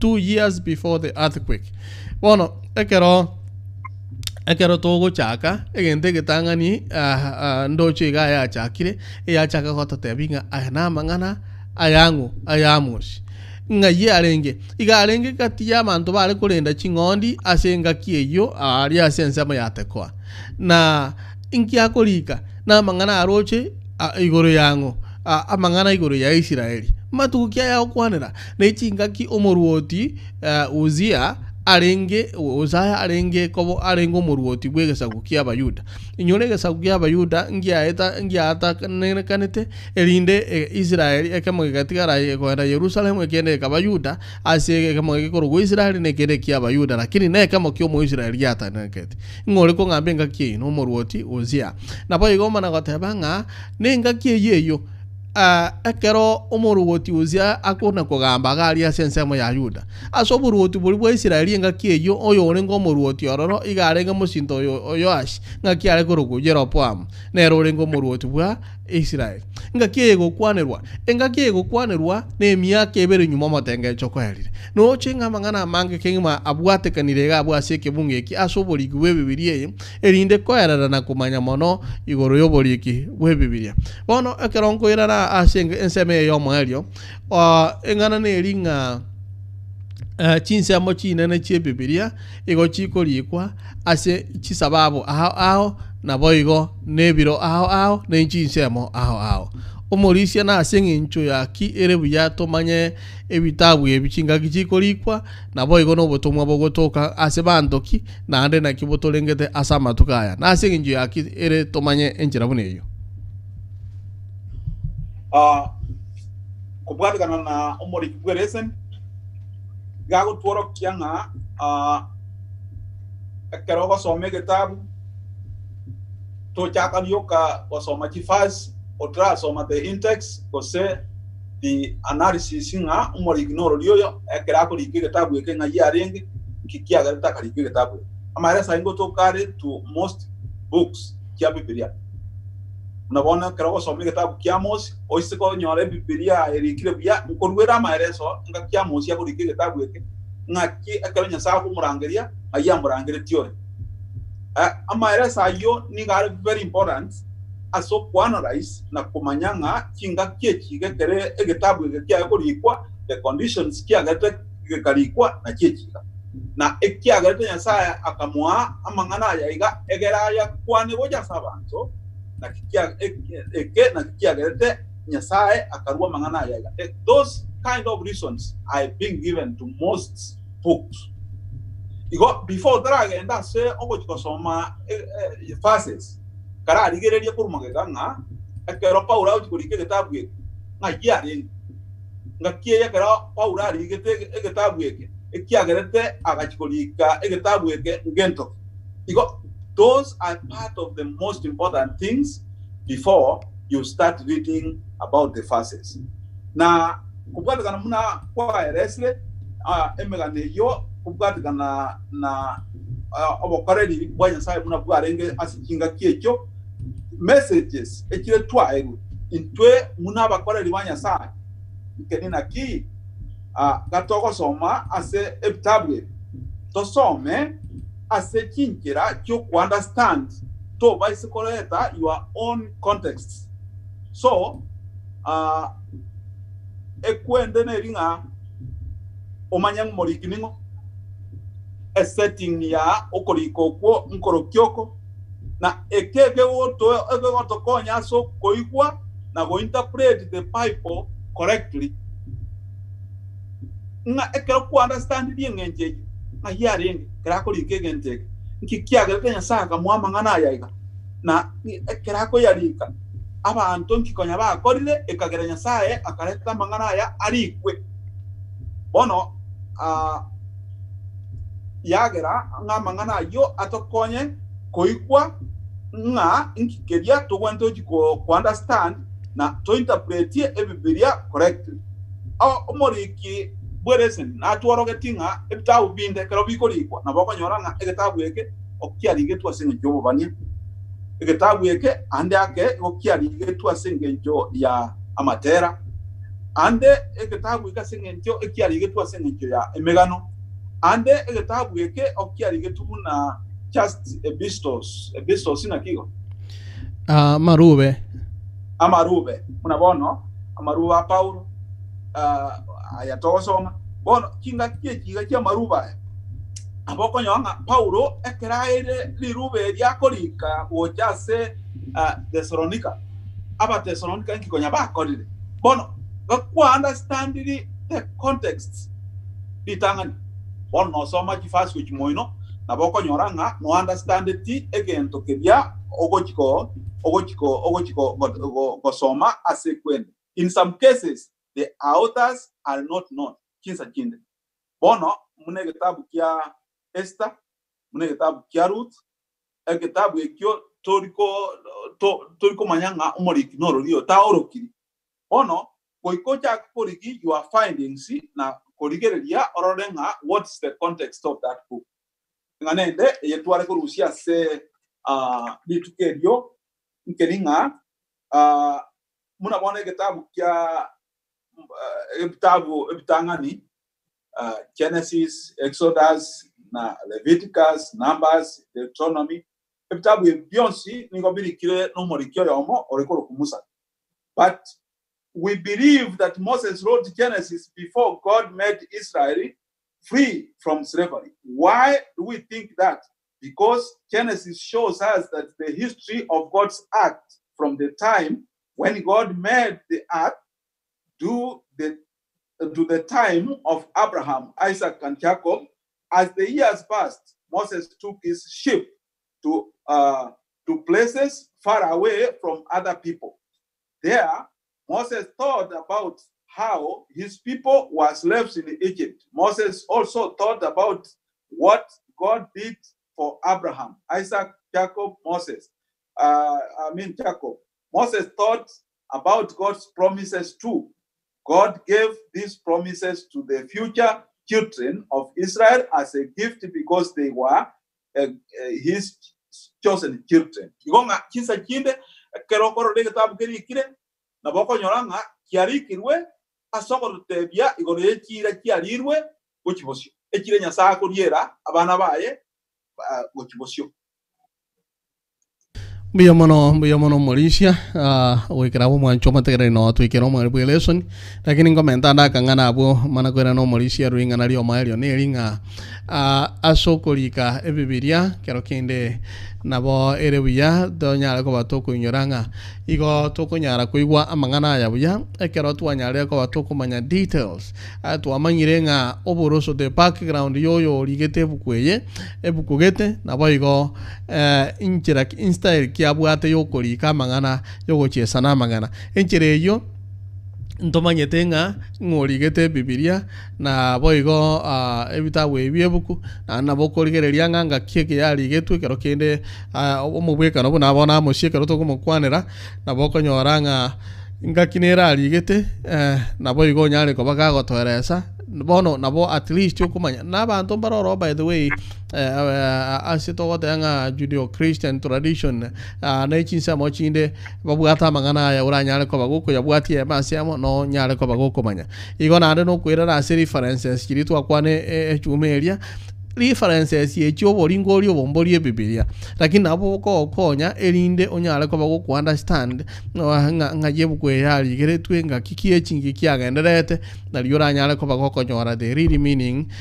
2 years before the earthquake. Bono ekero ekero togochaka egento egetang'ani ndoche iga yachakire, eyachaka gototebia ng'a aya namang'ana ayang'o aya Amos. Ng'ai arenge? Iga arenge gati y'abanto baare korenda ching'ondi ase engaki eyio aaria ase ensemo ya Tekoa. Na Inki akorika? Namang'ana aroche igoro yang'o? Amang'ana igoro ya Israeli. Matuko ki aya agokwanera? Ne chingaki omoruoti Uzia arenge Uzaya arenge kobo arenge omoruoti bw'egesaku ki'Abayuda. Inyora egesaku ki'Abayuda ngiaeta ngiaatanekanete, erinde Israeli ekemo gegatigara kogenda Yerusalemu, ekende gekaba Yuda, ase ekemo gekorokwa Israeli na ekende ki'Abayuda, lakini nekemo ki'Omoisraeli giatananekete. Ng'o ore kong'amba engaki eyio? Nomorwoti Uzia. Naboigo omana goteba ng'a nengaki eyio eyio, ekero omorwoti Uzia akona kogamba iga aria ase ensemo ya Yuda. Ase oborwoti boria bwa Israeli engaki eyio, oyorenge omorwoti ororo iga arenge mosinto o Yoashi, ng'aki are korokwa Yeroboamu, nere orenge omorwoti bwa Israeli. Engaki eye egokwanerwa, engaki eye egokwanerwa nemiaka ebere nyuma omotengecho koerire. Noche ng'a amang'ana amange kegima abwatekanire iga abwo ase ekebungo eki ase oboriki bw'Ebibilia eye, erinde koerera na komanya mono igoro y'oboriki bw'Ebibilia. Bono ekero nkoirana ase ensemo eye y'omoerio, eng'ana neri ng'a chinsemo chinene chi'Ebibilia igo chikorikwa ase chisababu ao ao, naboigo nebiro ao ao, ne chinsemo ao ao. Omorisia nase engencho ya ki ere buya tomanye ebitabu ebi chingaki chikorikwa, naboigo nobotomwa bogotoka ase banto ki, naende naki botorengete ase amatuko aya. Nase engencho ya ki ere tomanye enchera buna eyio? Ah, kobwatekana na omoriki bw'ereseni, iga agotworokia ng'a ah, ekero ogosoma egetabu, tochaka rioka gosoma chiverse, otarasoma the intext gose the analysis ng'a omoriki norori oyo ekero akorika egetabu eke ng'ai arenge, nki kiagerete akarika egetabu eke. Amaereso ayio ngotoka are to most books chia Bibilia. Buna bono ekero ogosoma egetabu kia Amosi, oise konyora Ebibilia erikire buya, nkoruere amaereso engaki Amosi akorika egetabu eke, ng'aki ekero Nyasae akomorangeria, ng'ai amorangeretie ore. Amaereso ayio nigo are very important ase okoanalyze na komanya ng'a chingaki echi gekere egetabu eke kiaye korikwa, the conditions kiagerete gekarikwa nachio echi iga. Na ekiagerete Nyasae akamoa amang'ana aya iga, egere ayakwane gocha ase abanto, naki eke nakio kiagerete Nyasae akarua amang'ana aya iga. Those kind of reasons are being given to most books. Igo before otaragenda ase ogochia gosoma verses, kararigererie korwa magega ng'a ekero Paulo agochia korika egetabu eke, ng'ai arenge? Ngaki eye ekero Paulo arigete egetabu eke, ekiagerete agachia korika egetabu eke ngento ki? Igo those are part of the most important things before you start reading about the verses. Na kobwatekana buna kwaeresire emegano eyio kobwatekana na obokoreri bwa Nyasae buna bwarenge ase chingaki echio, messages echire twaerwe intwe buna abakoreri ba Nyasae, nkeri naki gatogosoma ase ebitabu ebi, tosome ase chinchera chi'okounderstand tobaise koreta your own context. So ekwende neri ng'a omanye ng'a omoriki ning'o, esetting ya okorika okwo nkorokia oko, na eke ekegotokonya ase okoigwa na gointerpret the Bible correctly. Ng'a ekero kwa-understandirie eng'encho eyio, ng'ai arenge ekero akorika egento eke, nki kiagerete Nyasae akamoa amang'ana aya iga, na ekero akoyarika, abanto nki konya bakorire ekagera Nyasae akareta amang'ana aya arikwe. Bono yagera ng'a amang'ana ayio atokonye koigwa ng'a inki keria togwenerete gochia ko-understand na to-interpretie Ebibilia correctly. Omoriki bw'ereseni natworogetie ng'a ebitabu binde ekero bikorikwa nabo okonyora ng'a egetabu eke okiarigetwe ase engencho y'obobania, egetabu eke ande ake igo kiarigetwe ase engencho ya amatera, ande egetabu eke ase engencho ekiarigetwe ase engencho ya emegano, ande egetabu eke okiarigetwe buna just epistles, epistles naki igo? Amarube. Amarube, buna bono amarube a Paulo aya togosoma. Bono chingaki echi iga chi'amarube aya. Nabo okonyora ng'a Paulo ekero aeire rirube erio akorika gocha ase Thesalonika, Abathesalonika inki konya bakorire? Bono gakwa understandiri the context ritang'ani, bono nosoma chifasi gochia moino, nabo okonyora ng'a no understandeti egento keria ogochi ko ogochi ko ogochi go go gosoma ase ekwende. In some cases the authors are not known, chinsa chinde. Bono buna egetabu kia Esther, buna egetabu kia Ruth, egetabu ekio tori ko to tori komanya ng'a omoriki norori oyo taorokiri. Bono goika ochake korigi your findings na korigereria orore ng'a what is the context of that book. Ng'a nende eye tware korusia ase rituko erio nkeri ng'a buna bono egetabu kia ebitabu ebitang'ani Genesis, Exodus, na Leviticus, Numbers, Deuteronomy, ebitabu ebi bionsi nigo birikire nomoriki oyomo ore korokwa Musa. But we believe that Moses wrote Genesis before God made Israel free from slavery. Why do we think that? Because Genesis shows us that the history of God's act from the time when God made the earth to the, to the time of Abraham, Isaac, and Jacob. As the years passed, Moses took his sheep to, to places far away from other people. There, Moses thought about how his people were slaves in Egypt. Moses also thought about what God did for Abraham, Isaac, Jacob, Moses. I mean, Jacob. Moses thought about God's promises too. God gave these promises to the future children of Israel as a gift because they were his chosen children. Igo ng'a chinsa chinde ekero okorora egetabu kerikire nabo okonyora ng'a kiarikirwe ase ogototebia igoro ye chiira chiarirwe gochia bosio, echire Nyasae akoriera abana baye gochia bosio. Mbuya mono, mbuya mono omorisia, goikera abwo omwancho omotegereri noo twikere omweri bwe lesson, lakini nkomenta ande akang'ana abwo mana koirana omorisia ring'ana riomoerio neri ng'a ase okorika ebibiria kero kende nabo ere buya tonyare koba tokoinyora ng'a igo tokonyara koigwa amang'ana aya buya ekero twanyarire koba tokomanya details. Twamanyire ng'a oboroso the background yoyo origete ebuku eye, ebuku gete, naboigo inchera ki style ki abwate yokorika amang'ana, yogochiesana amang'ana. Enchera eyio ntomanyete ng'a ng'a origete ebibiria na boigo ebitabu ebi bia ebuku, naende nabo okorigereria ng'a ngaki eke yarigetwe ekero kende omobwekano buna bono amosie ekero tokomokwanera, nabo okonyora ng'a Engaki nere arigete, naboigo onyare koba gagotoeresa, bono nabo at least okomanya, na abanto mbare ororo by the way, ase togoteba ng'a Judeo Christian tradition, ne chinsemo chinde babwate amang'ana aya oranyare koba gokoyabwatia ime ase amo nonyare koba gokomanya. Igo naende nokoirana ase references chiria twakwana echuma eria, References echio oboringo oria obomborie ebibiria, lakini nabo bokogokonya erinde onyare koba goku understand ng'a ng'ai ebuku eye yarigeretwe ngaki ki echingi kiagendererete nario oranyare koba gokonyora the real meaning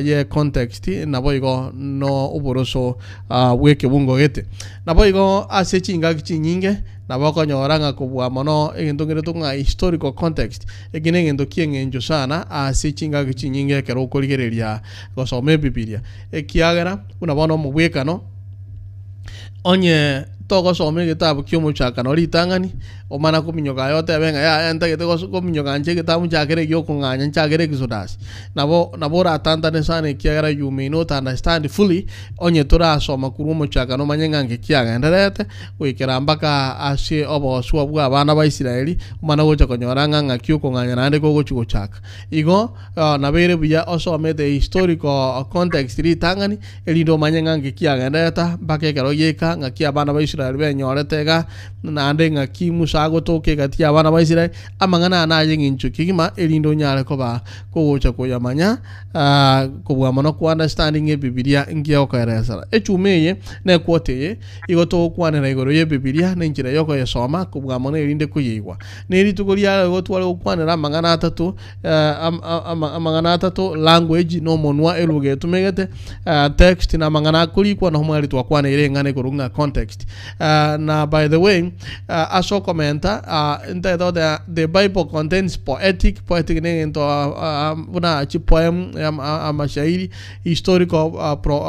ye context naboigo no oboroso bw'ekebungo gete. Naboigo ase chingaki chinyinge nabo okonyora ng'a kobua mono egento ngeretwe ng'a historical context eki negento kieng'encho sana ase chingaki chinyinge ekero okorigereria gosoma Ebibilia, ekiagera buna bono omobwekano, onye togosoma egetabu ki'omochakano ritang'ani, omana kominyoka aye otebe ng'a yaya ntagete gos kominyoka inche egetabu nchakere egiokong'anya nchakere Exodus. Nabo nabo oratantane sana ekiagera you may not understand fully, onye torasoma korwa omochakano omanye ng'a nki kiagendererete, goikera mpaka ase oboswa bw'abana ba Israeli, omana gocha konyora ng'a ng'aki okong'anya naende kogochi gochaka. Igo. Nabeire buya osome the historical context ritang'ani, erinde omanye ng'a nki kiagenderete mpaka ekero giaika, ng'aki abana ba Israel benyorete iga, naende ng'aki Musa. Musa agotoka egati y'abana ba Israeli, amang'ana aya naye eng'encho kegima, erinde onyare koba kogocha koyamanya kobua mono ko understanding Ebibilia ngiya gokoeresera. Echuma eye na equote eye igo togokwanera igoro y'Ebibilia na enchera yokoyesoma kobua mono erinde koyeigwa. Ne rituko ria rero igo tware gokwanera amang'ana atato amang'ana atato, language na omonwa eluga etumegete, text na amang'ana akorikwa na omweri twakwaneire eng'ana ekorokwa ng'a context. Na by the way, ase okomenta ntagete goteba the bible contains poetic, poetic na egento buna chipoem, amashairi, historical pro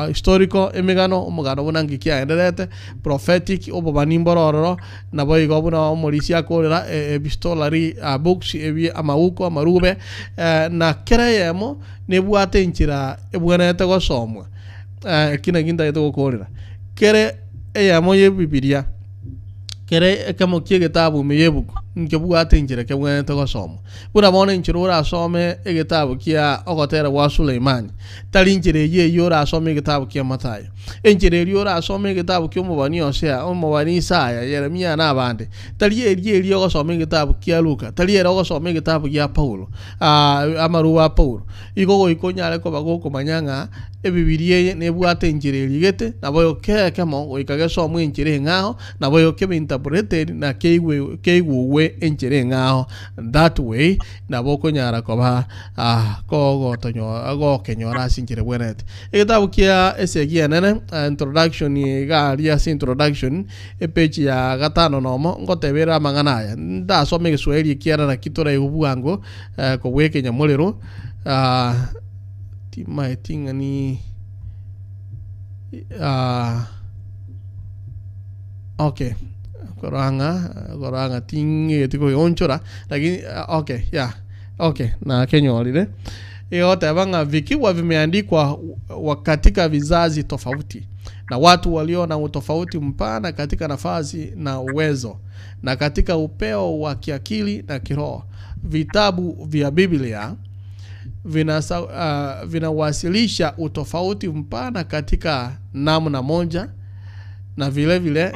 historical emegano, omogano buna nki kiaenderete, prophetic obobani mboro ororo, Naboigo buna omorisia akorera epistolary books, ebi amauko, amarube, na kera eyemo nebwate enchera ebwenerete gosomwa. Eki naki ntagete gokorera. Kere eyemo y'Ebibilia, kere ekemo ki'egetabu ime y'ebuku, nkebwate enchera kebwenerete gosomwa. Buna bono enchera orasome egetabu kia ogotera gwa Suleimani, tari enchera eyio eyio orasome egetabu kia Mathayo. Enchera eria orasome egetabu ki'omobani Hosea, omobani Isaya, Yeremia na abande, tari eria eria ogosoma egetabu kia Luka, tari ere ogosoma egetabu gia Paulo, amarube a Paulo. Igo goika onyare koba gokomanya ng'a Ebibilia eye nebwate enchera erigete, naboigo kera ekemo goika gesomwe enchera eng'ao, naboigo kebe interpreted na keigwe keigugwe enchera eng'ao. That way nabo okonyara koba kogotonyo gokenyora ase enchera ebwenerete. Egetabu kia esegi enene, introduction iga aria ase introduction, epage ya gatano nomo, ngoteba ere amang'ana aya, ndasome egeswahili ekiagera naki toraigwe bwango kobua ekenyamorero, timaeti ng'a ni okay, korora ng'a korora ng'a ting'eti koyeonchora, lakini okay yeah, okay nakenyorire. Egoteba ng'a vikiwa vimeandikwa katika vizazi tofauti na watu walio na utofauti mpana katika nafasi na uwezo na katika upeo wa kiakili na kiroho. Vitabu vya Biblia vinawasilisha utofauti mpana katika namna moja na vile vile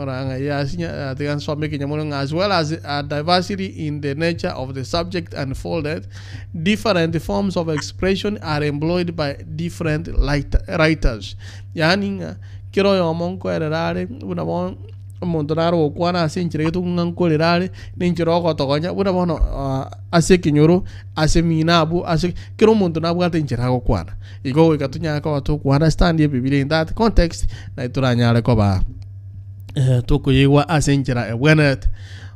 ora ng'a yasinya tiga nsome ekenyamorero ng'a as well as a diversity in the nature of the subject unfolded, different forms of expression are employed by different writers. Yaani ng'a kera oyomo nkoerera are buna bono omonto nare ogokwana ase enchera gete ng'a nkorera are, na enchera ogotogonya buna bono ase ekenyoro, ase emina abwo ase kera omonto nabwate enchera agokwana. Igo goika tonyare koba toko understand ebibilia in that context, naye toranyare koba tokoyeigwa ase enchera ebwenerete.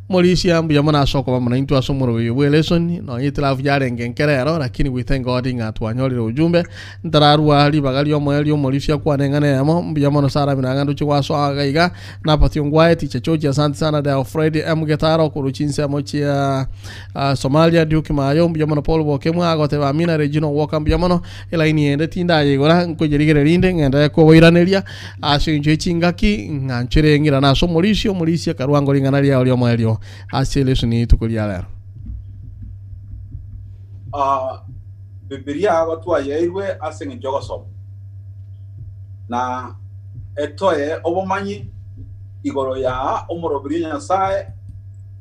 Morisia mbuya mono ase okoba mono intwe ase omoroberio bwe lesson, nonye itilafu yarenge nke rero, lakini we thank God ng'a twanyorire ujumbe, ntararua ribaga riomoerio omorisia kwane eng'ana eyemo, mbuya mono Sarah Mirang'a ndoche gwasoa iga iga, Napathi Ongwae, Teacher George asante sana, Deo Fred M Getaro korwa chinsemo chia Somalia, Duke Mayo mbuya mono, Paul Bokemwa agoteba amina, Regina Ogwoka mbuya mono, elaini ende tindayeigora nkoyerigereria rinde ng'enderere koboiraneria ase eng'encho ye chingaki ng'a nchere ng'irane ase omorisia, omorisia akarua ngo ring'ana riao riomoerio ase elesoni rituko ria rero. Bibilia igo twayeirwe ase eng'encho y'ogosoma, na etoe obomanyi igoro ya omoroberi o Nyasae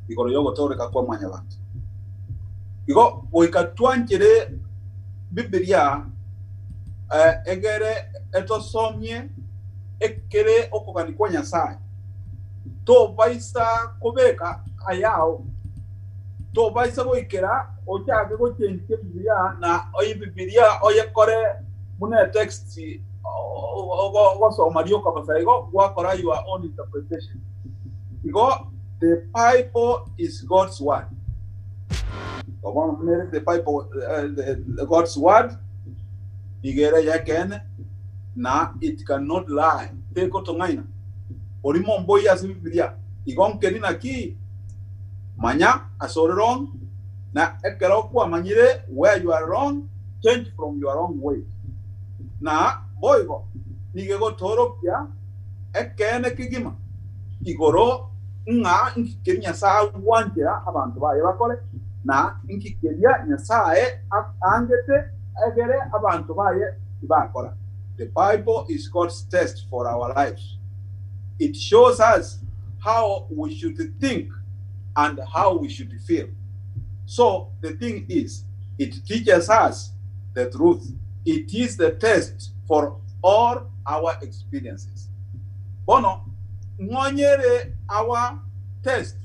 igoro y'ogotooreka kwa mwanyabanto. Igo goika twanchere Bibilia egere etosomie ekere okogania kwa Nyasae, tobaisa kobeka ayao, tobaisa goikera ochake gochenchia Bibilia na Bibilia oyekore buna etext ogosoma rioka bosa igo gwakora your own interpretation. Igo The Bible is God's word. Bono buna ere the Bible the God's word nigo ere ey'ekeene na it cannot lie, tekotong'aina. Orimo mboiyo ase Bibilia, igo nkeri naki? Manya ase ore wrong, na ekero kwamanyire where you are wrong, change from your wrong ways. Na boigo nigo egotoorokia ekeene kegima igoro ng'a inki keria Nyasae agwanchera abanto baye bakore, na inki keria Nyasae aangete egere abanto baye tibakora. The Bible is God's test for our lives. It shows us how we should think and how we should feel. So the thing is, it teaches us the truth. It is the test for all our experiences. Bono, ng'onyere our test.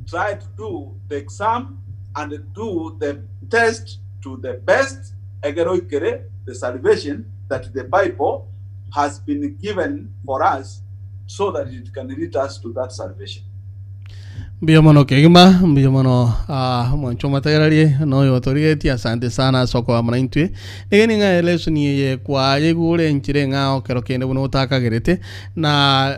Try to do the exam and do the test to the best egere oikere the salvation that the Bible has been given for us so that it can lead us to that salvation. Mbuya mono kegima, mbuya mono ah, omwancho omotegererie na oyo otorigetie asante sana ase okoba muna intwe. Nigo ning'a elesson eye kwayeigure enchera eng'ao kero kende buna otakagerete na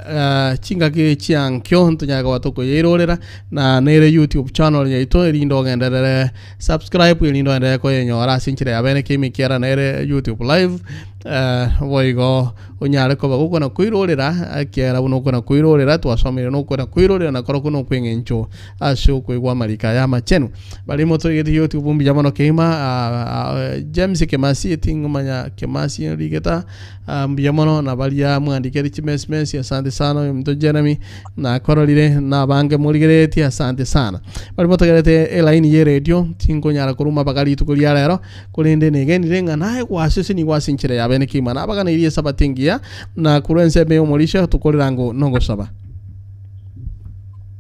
ah, chingaki chia nkio ntonyare koba tokoyeirorera na nere YouTube channel yaito erinde ogenderere subscribe erinde oenderere koyenyora ase enchera ya bene kemikiera nere YouTube live eh, boigo onyare koba gokona koirorera ekiagera buna okona koirorera twasomire nokona koirorera nakorokwo nokweng'encho ase okoigwa amariko aya amachenu. Baria motoigete YouTube mbuya mono kegima ah, ah, James Kemasi tingomanya Kemasi rigeta ah, mbuya mono na baria mwandikere chimesmesi asante sana oyo omonto Jeremy nakororire na abange morigereretie asante sana. Baria motogerete elaini ye radio tinkonyara koruma mpaka rituko ria rero Korende negenire ng'a naye gwasesenigwe ase enchera ya bene kegima, nabaganeirie Esabato engiya, na korwa ensemo y'omorisha tokorera ango nogosaba.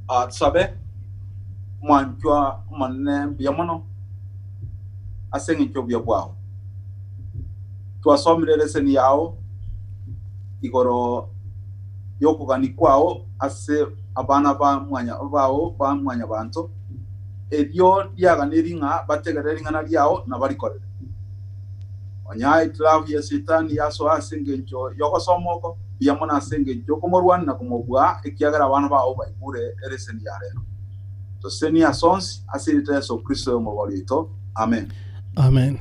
Ah, Tosabe, Omwanchwa Omonene, mbuya mono ase engencho y'obuya bwao. Twasomire eleseni yao igoro y'okogania kwao ase abana ba mwanya bao ba mwanyabanto, Erio riaganirie ng'a bategerere ring'ana riao na barikorere. Onye itilafu ya Saitani yasoa ase engencho y'ogosoma oko, mbuya mono ase engencho y'okomorwania na komobua, ekiagera abana bao baigure ereseni ya rero. Tosesenie ase onsi, ase erieta ria Yeso Kristo Omobori oito. Amen. Amen.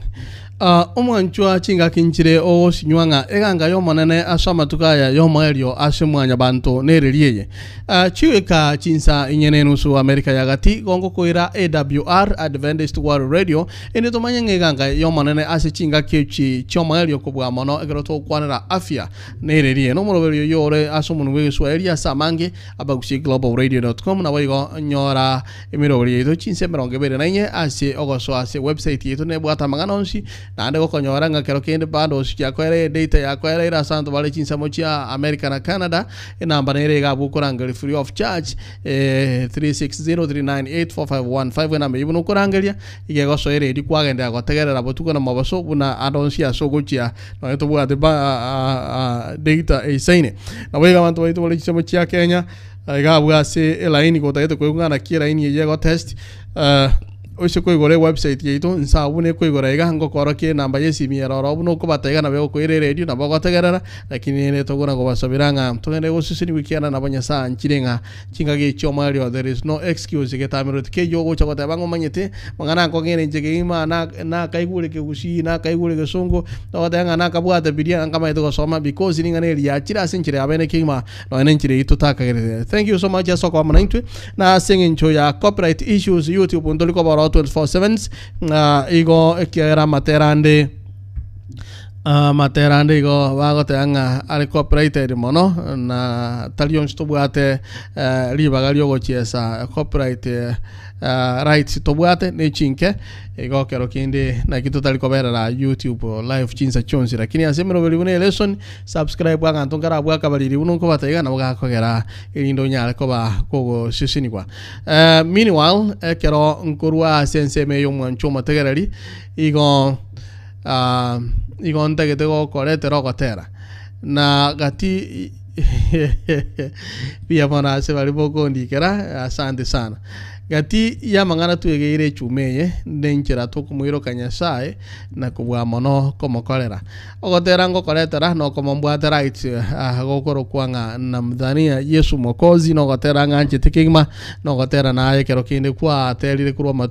Ah, omwanchwa chingaki nchire ogosinywa ng'a eganga y'Omonene ase amatuko aya y'omoerio ase mwanyabanto nereri eye. Ah, chigoika chinsa inye na enusu Amerika ya gati gongokoira AWR Adventist World Radio inde tomanye ng'a eganga y'Omonene ase chingaki echi chi'omoerio kobua mono ekero togokwanera afya nereri eye. Nomoroberi oyio ore ase omonwa bw'egeswahili ase amange abagusieglobalradio.com naboigo nyora Emeroberi yaito chinsa 24 ase ogosoa ase website yaito nebwate amang'ana onsi, naende gokonyora ng'a kero kende bundles chiakoereire data yakoereire ase abanto bare chinsemo chia America na Canada, enamba nere iga abwo okorangeria free of charge eh, 3603984515 enamba eyio buna okorangeria iga egosoa eredio kwagenderera gotegerera botuko na mobaso buna ande onsi ase ogochia nonye tobwate ba ah, ah, data eisaine. Nabo iga abanto baito bare chinsemo chia Kenya Iga abwo ase elaini gotagete koigwa ng'a naki elaini eyio ego test eh, oise koigora ewebsite yaito inse abwo buna ekoigora iga ngokorokia enamba ya esimi ere ororo buna okobata iga nabo egokoira eredio nabo ogotegerera lakini rende tokona kobasabera ng'a togende gosesenigwa ekiagera nabo Nyasaye anchire ng'a chingaki echi omoerio there is no excuse getamerero tikeiyo ogocha goteba ng'a omanyete mang'ana ankong'era inche kegima na nakaigure kegusii nakaigure egesongo ogoteba ng'a nakabwate biria nkamanyete gosoma because ring'ana eri riachire ase enchera ya bene kegima Nonya nenchera eyio totakagerete. Thank you so much ase okoba amo naintwe. Na ase eng'encho ya copyright issues YouTube ntori koba ororo 24/7 ng'a igo ekiagera amatera ande amatera ande igo bagoteba ng'a are copyrighted mono na tari onsi tobwate ribaga riogochiesa copyright rights tobwate ne chinke igo kero kende naki totari koberera YouTube live chinsa chionsi lakini ase emeroberi buna elesson Subscribe aganto nkarabwo akabariri buna okobata iga nabo gakogera erinde onyare koba kogosesenigwa. Eh, meanwhile ekero nkorwa ase ensemo eye omwancho omotegereri igo ah, igo ntagete gokoretera ogotera na gati buya mono ase baria bokondikera asante sana. Gati y'amang'ana twegeire echuma eye nenchera tokomoiroka Nyasaye na kobua mono komokorera. Ogotera ngokoretera nokomombwate right gokorokwa ng'a namdhania Yesu Mwokozi nogotera ng'anchete kegima nogotera naye ekero kende kwaterire korwa amatuko.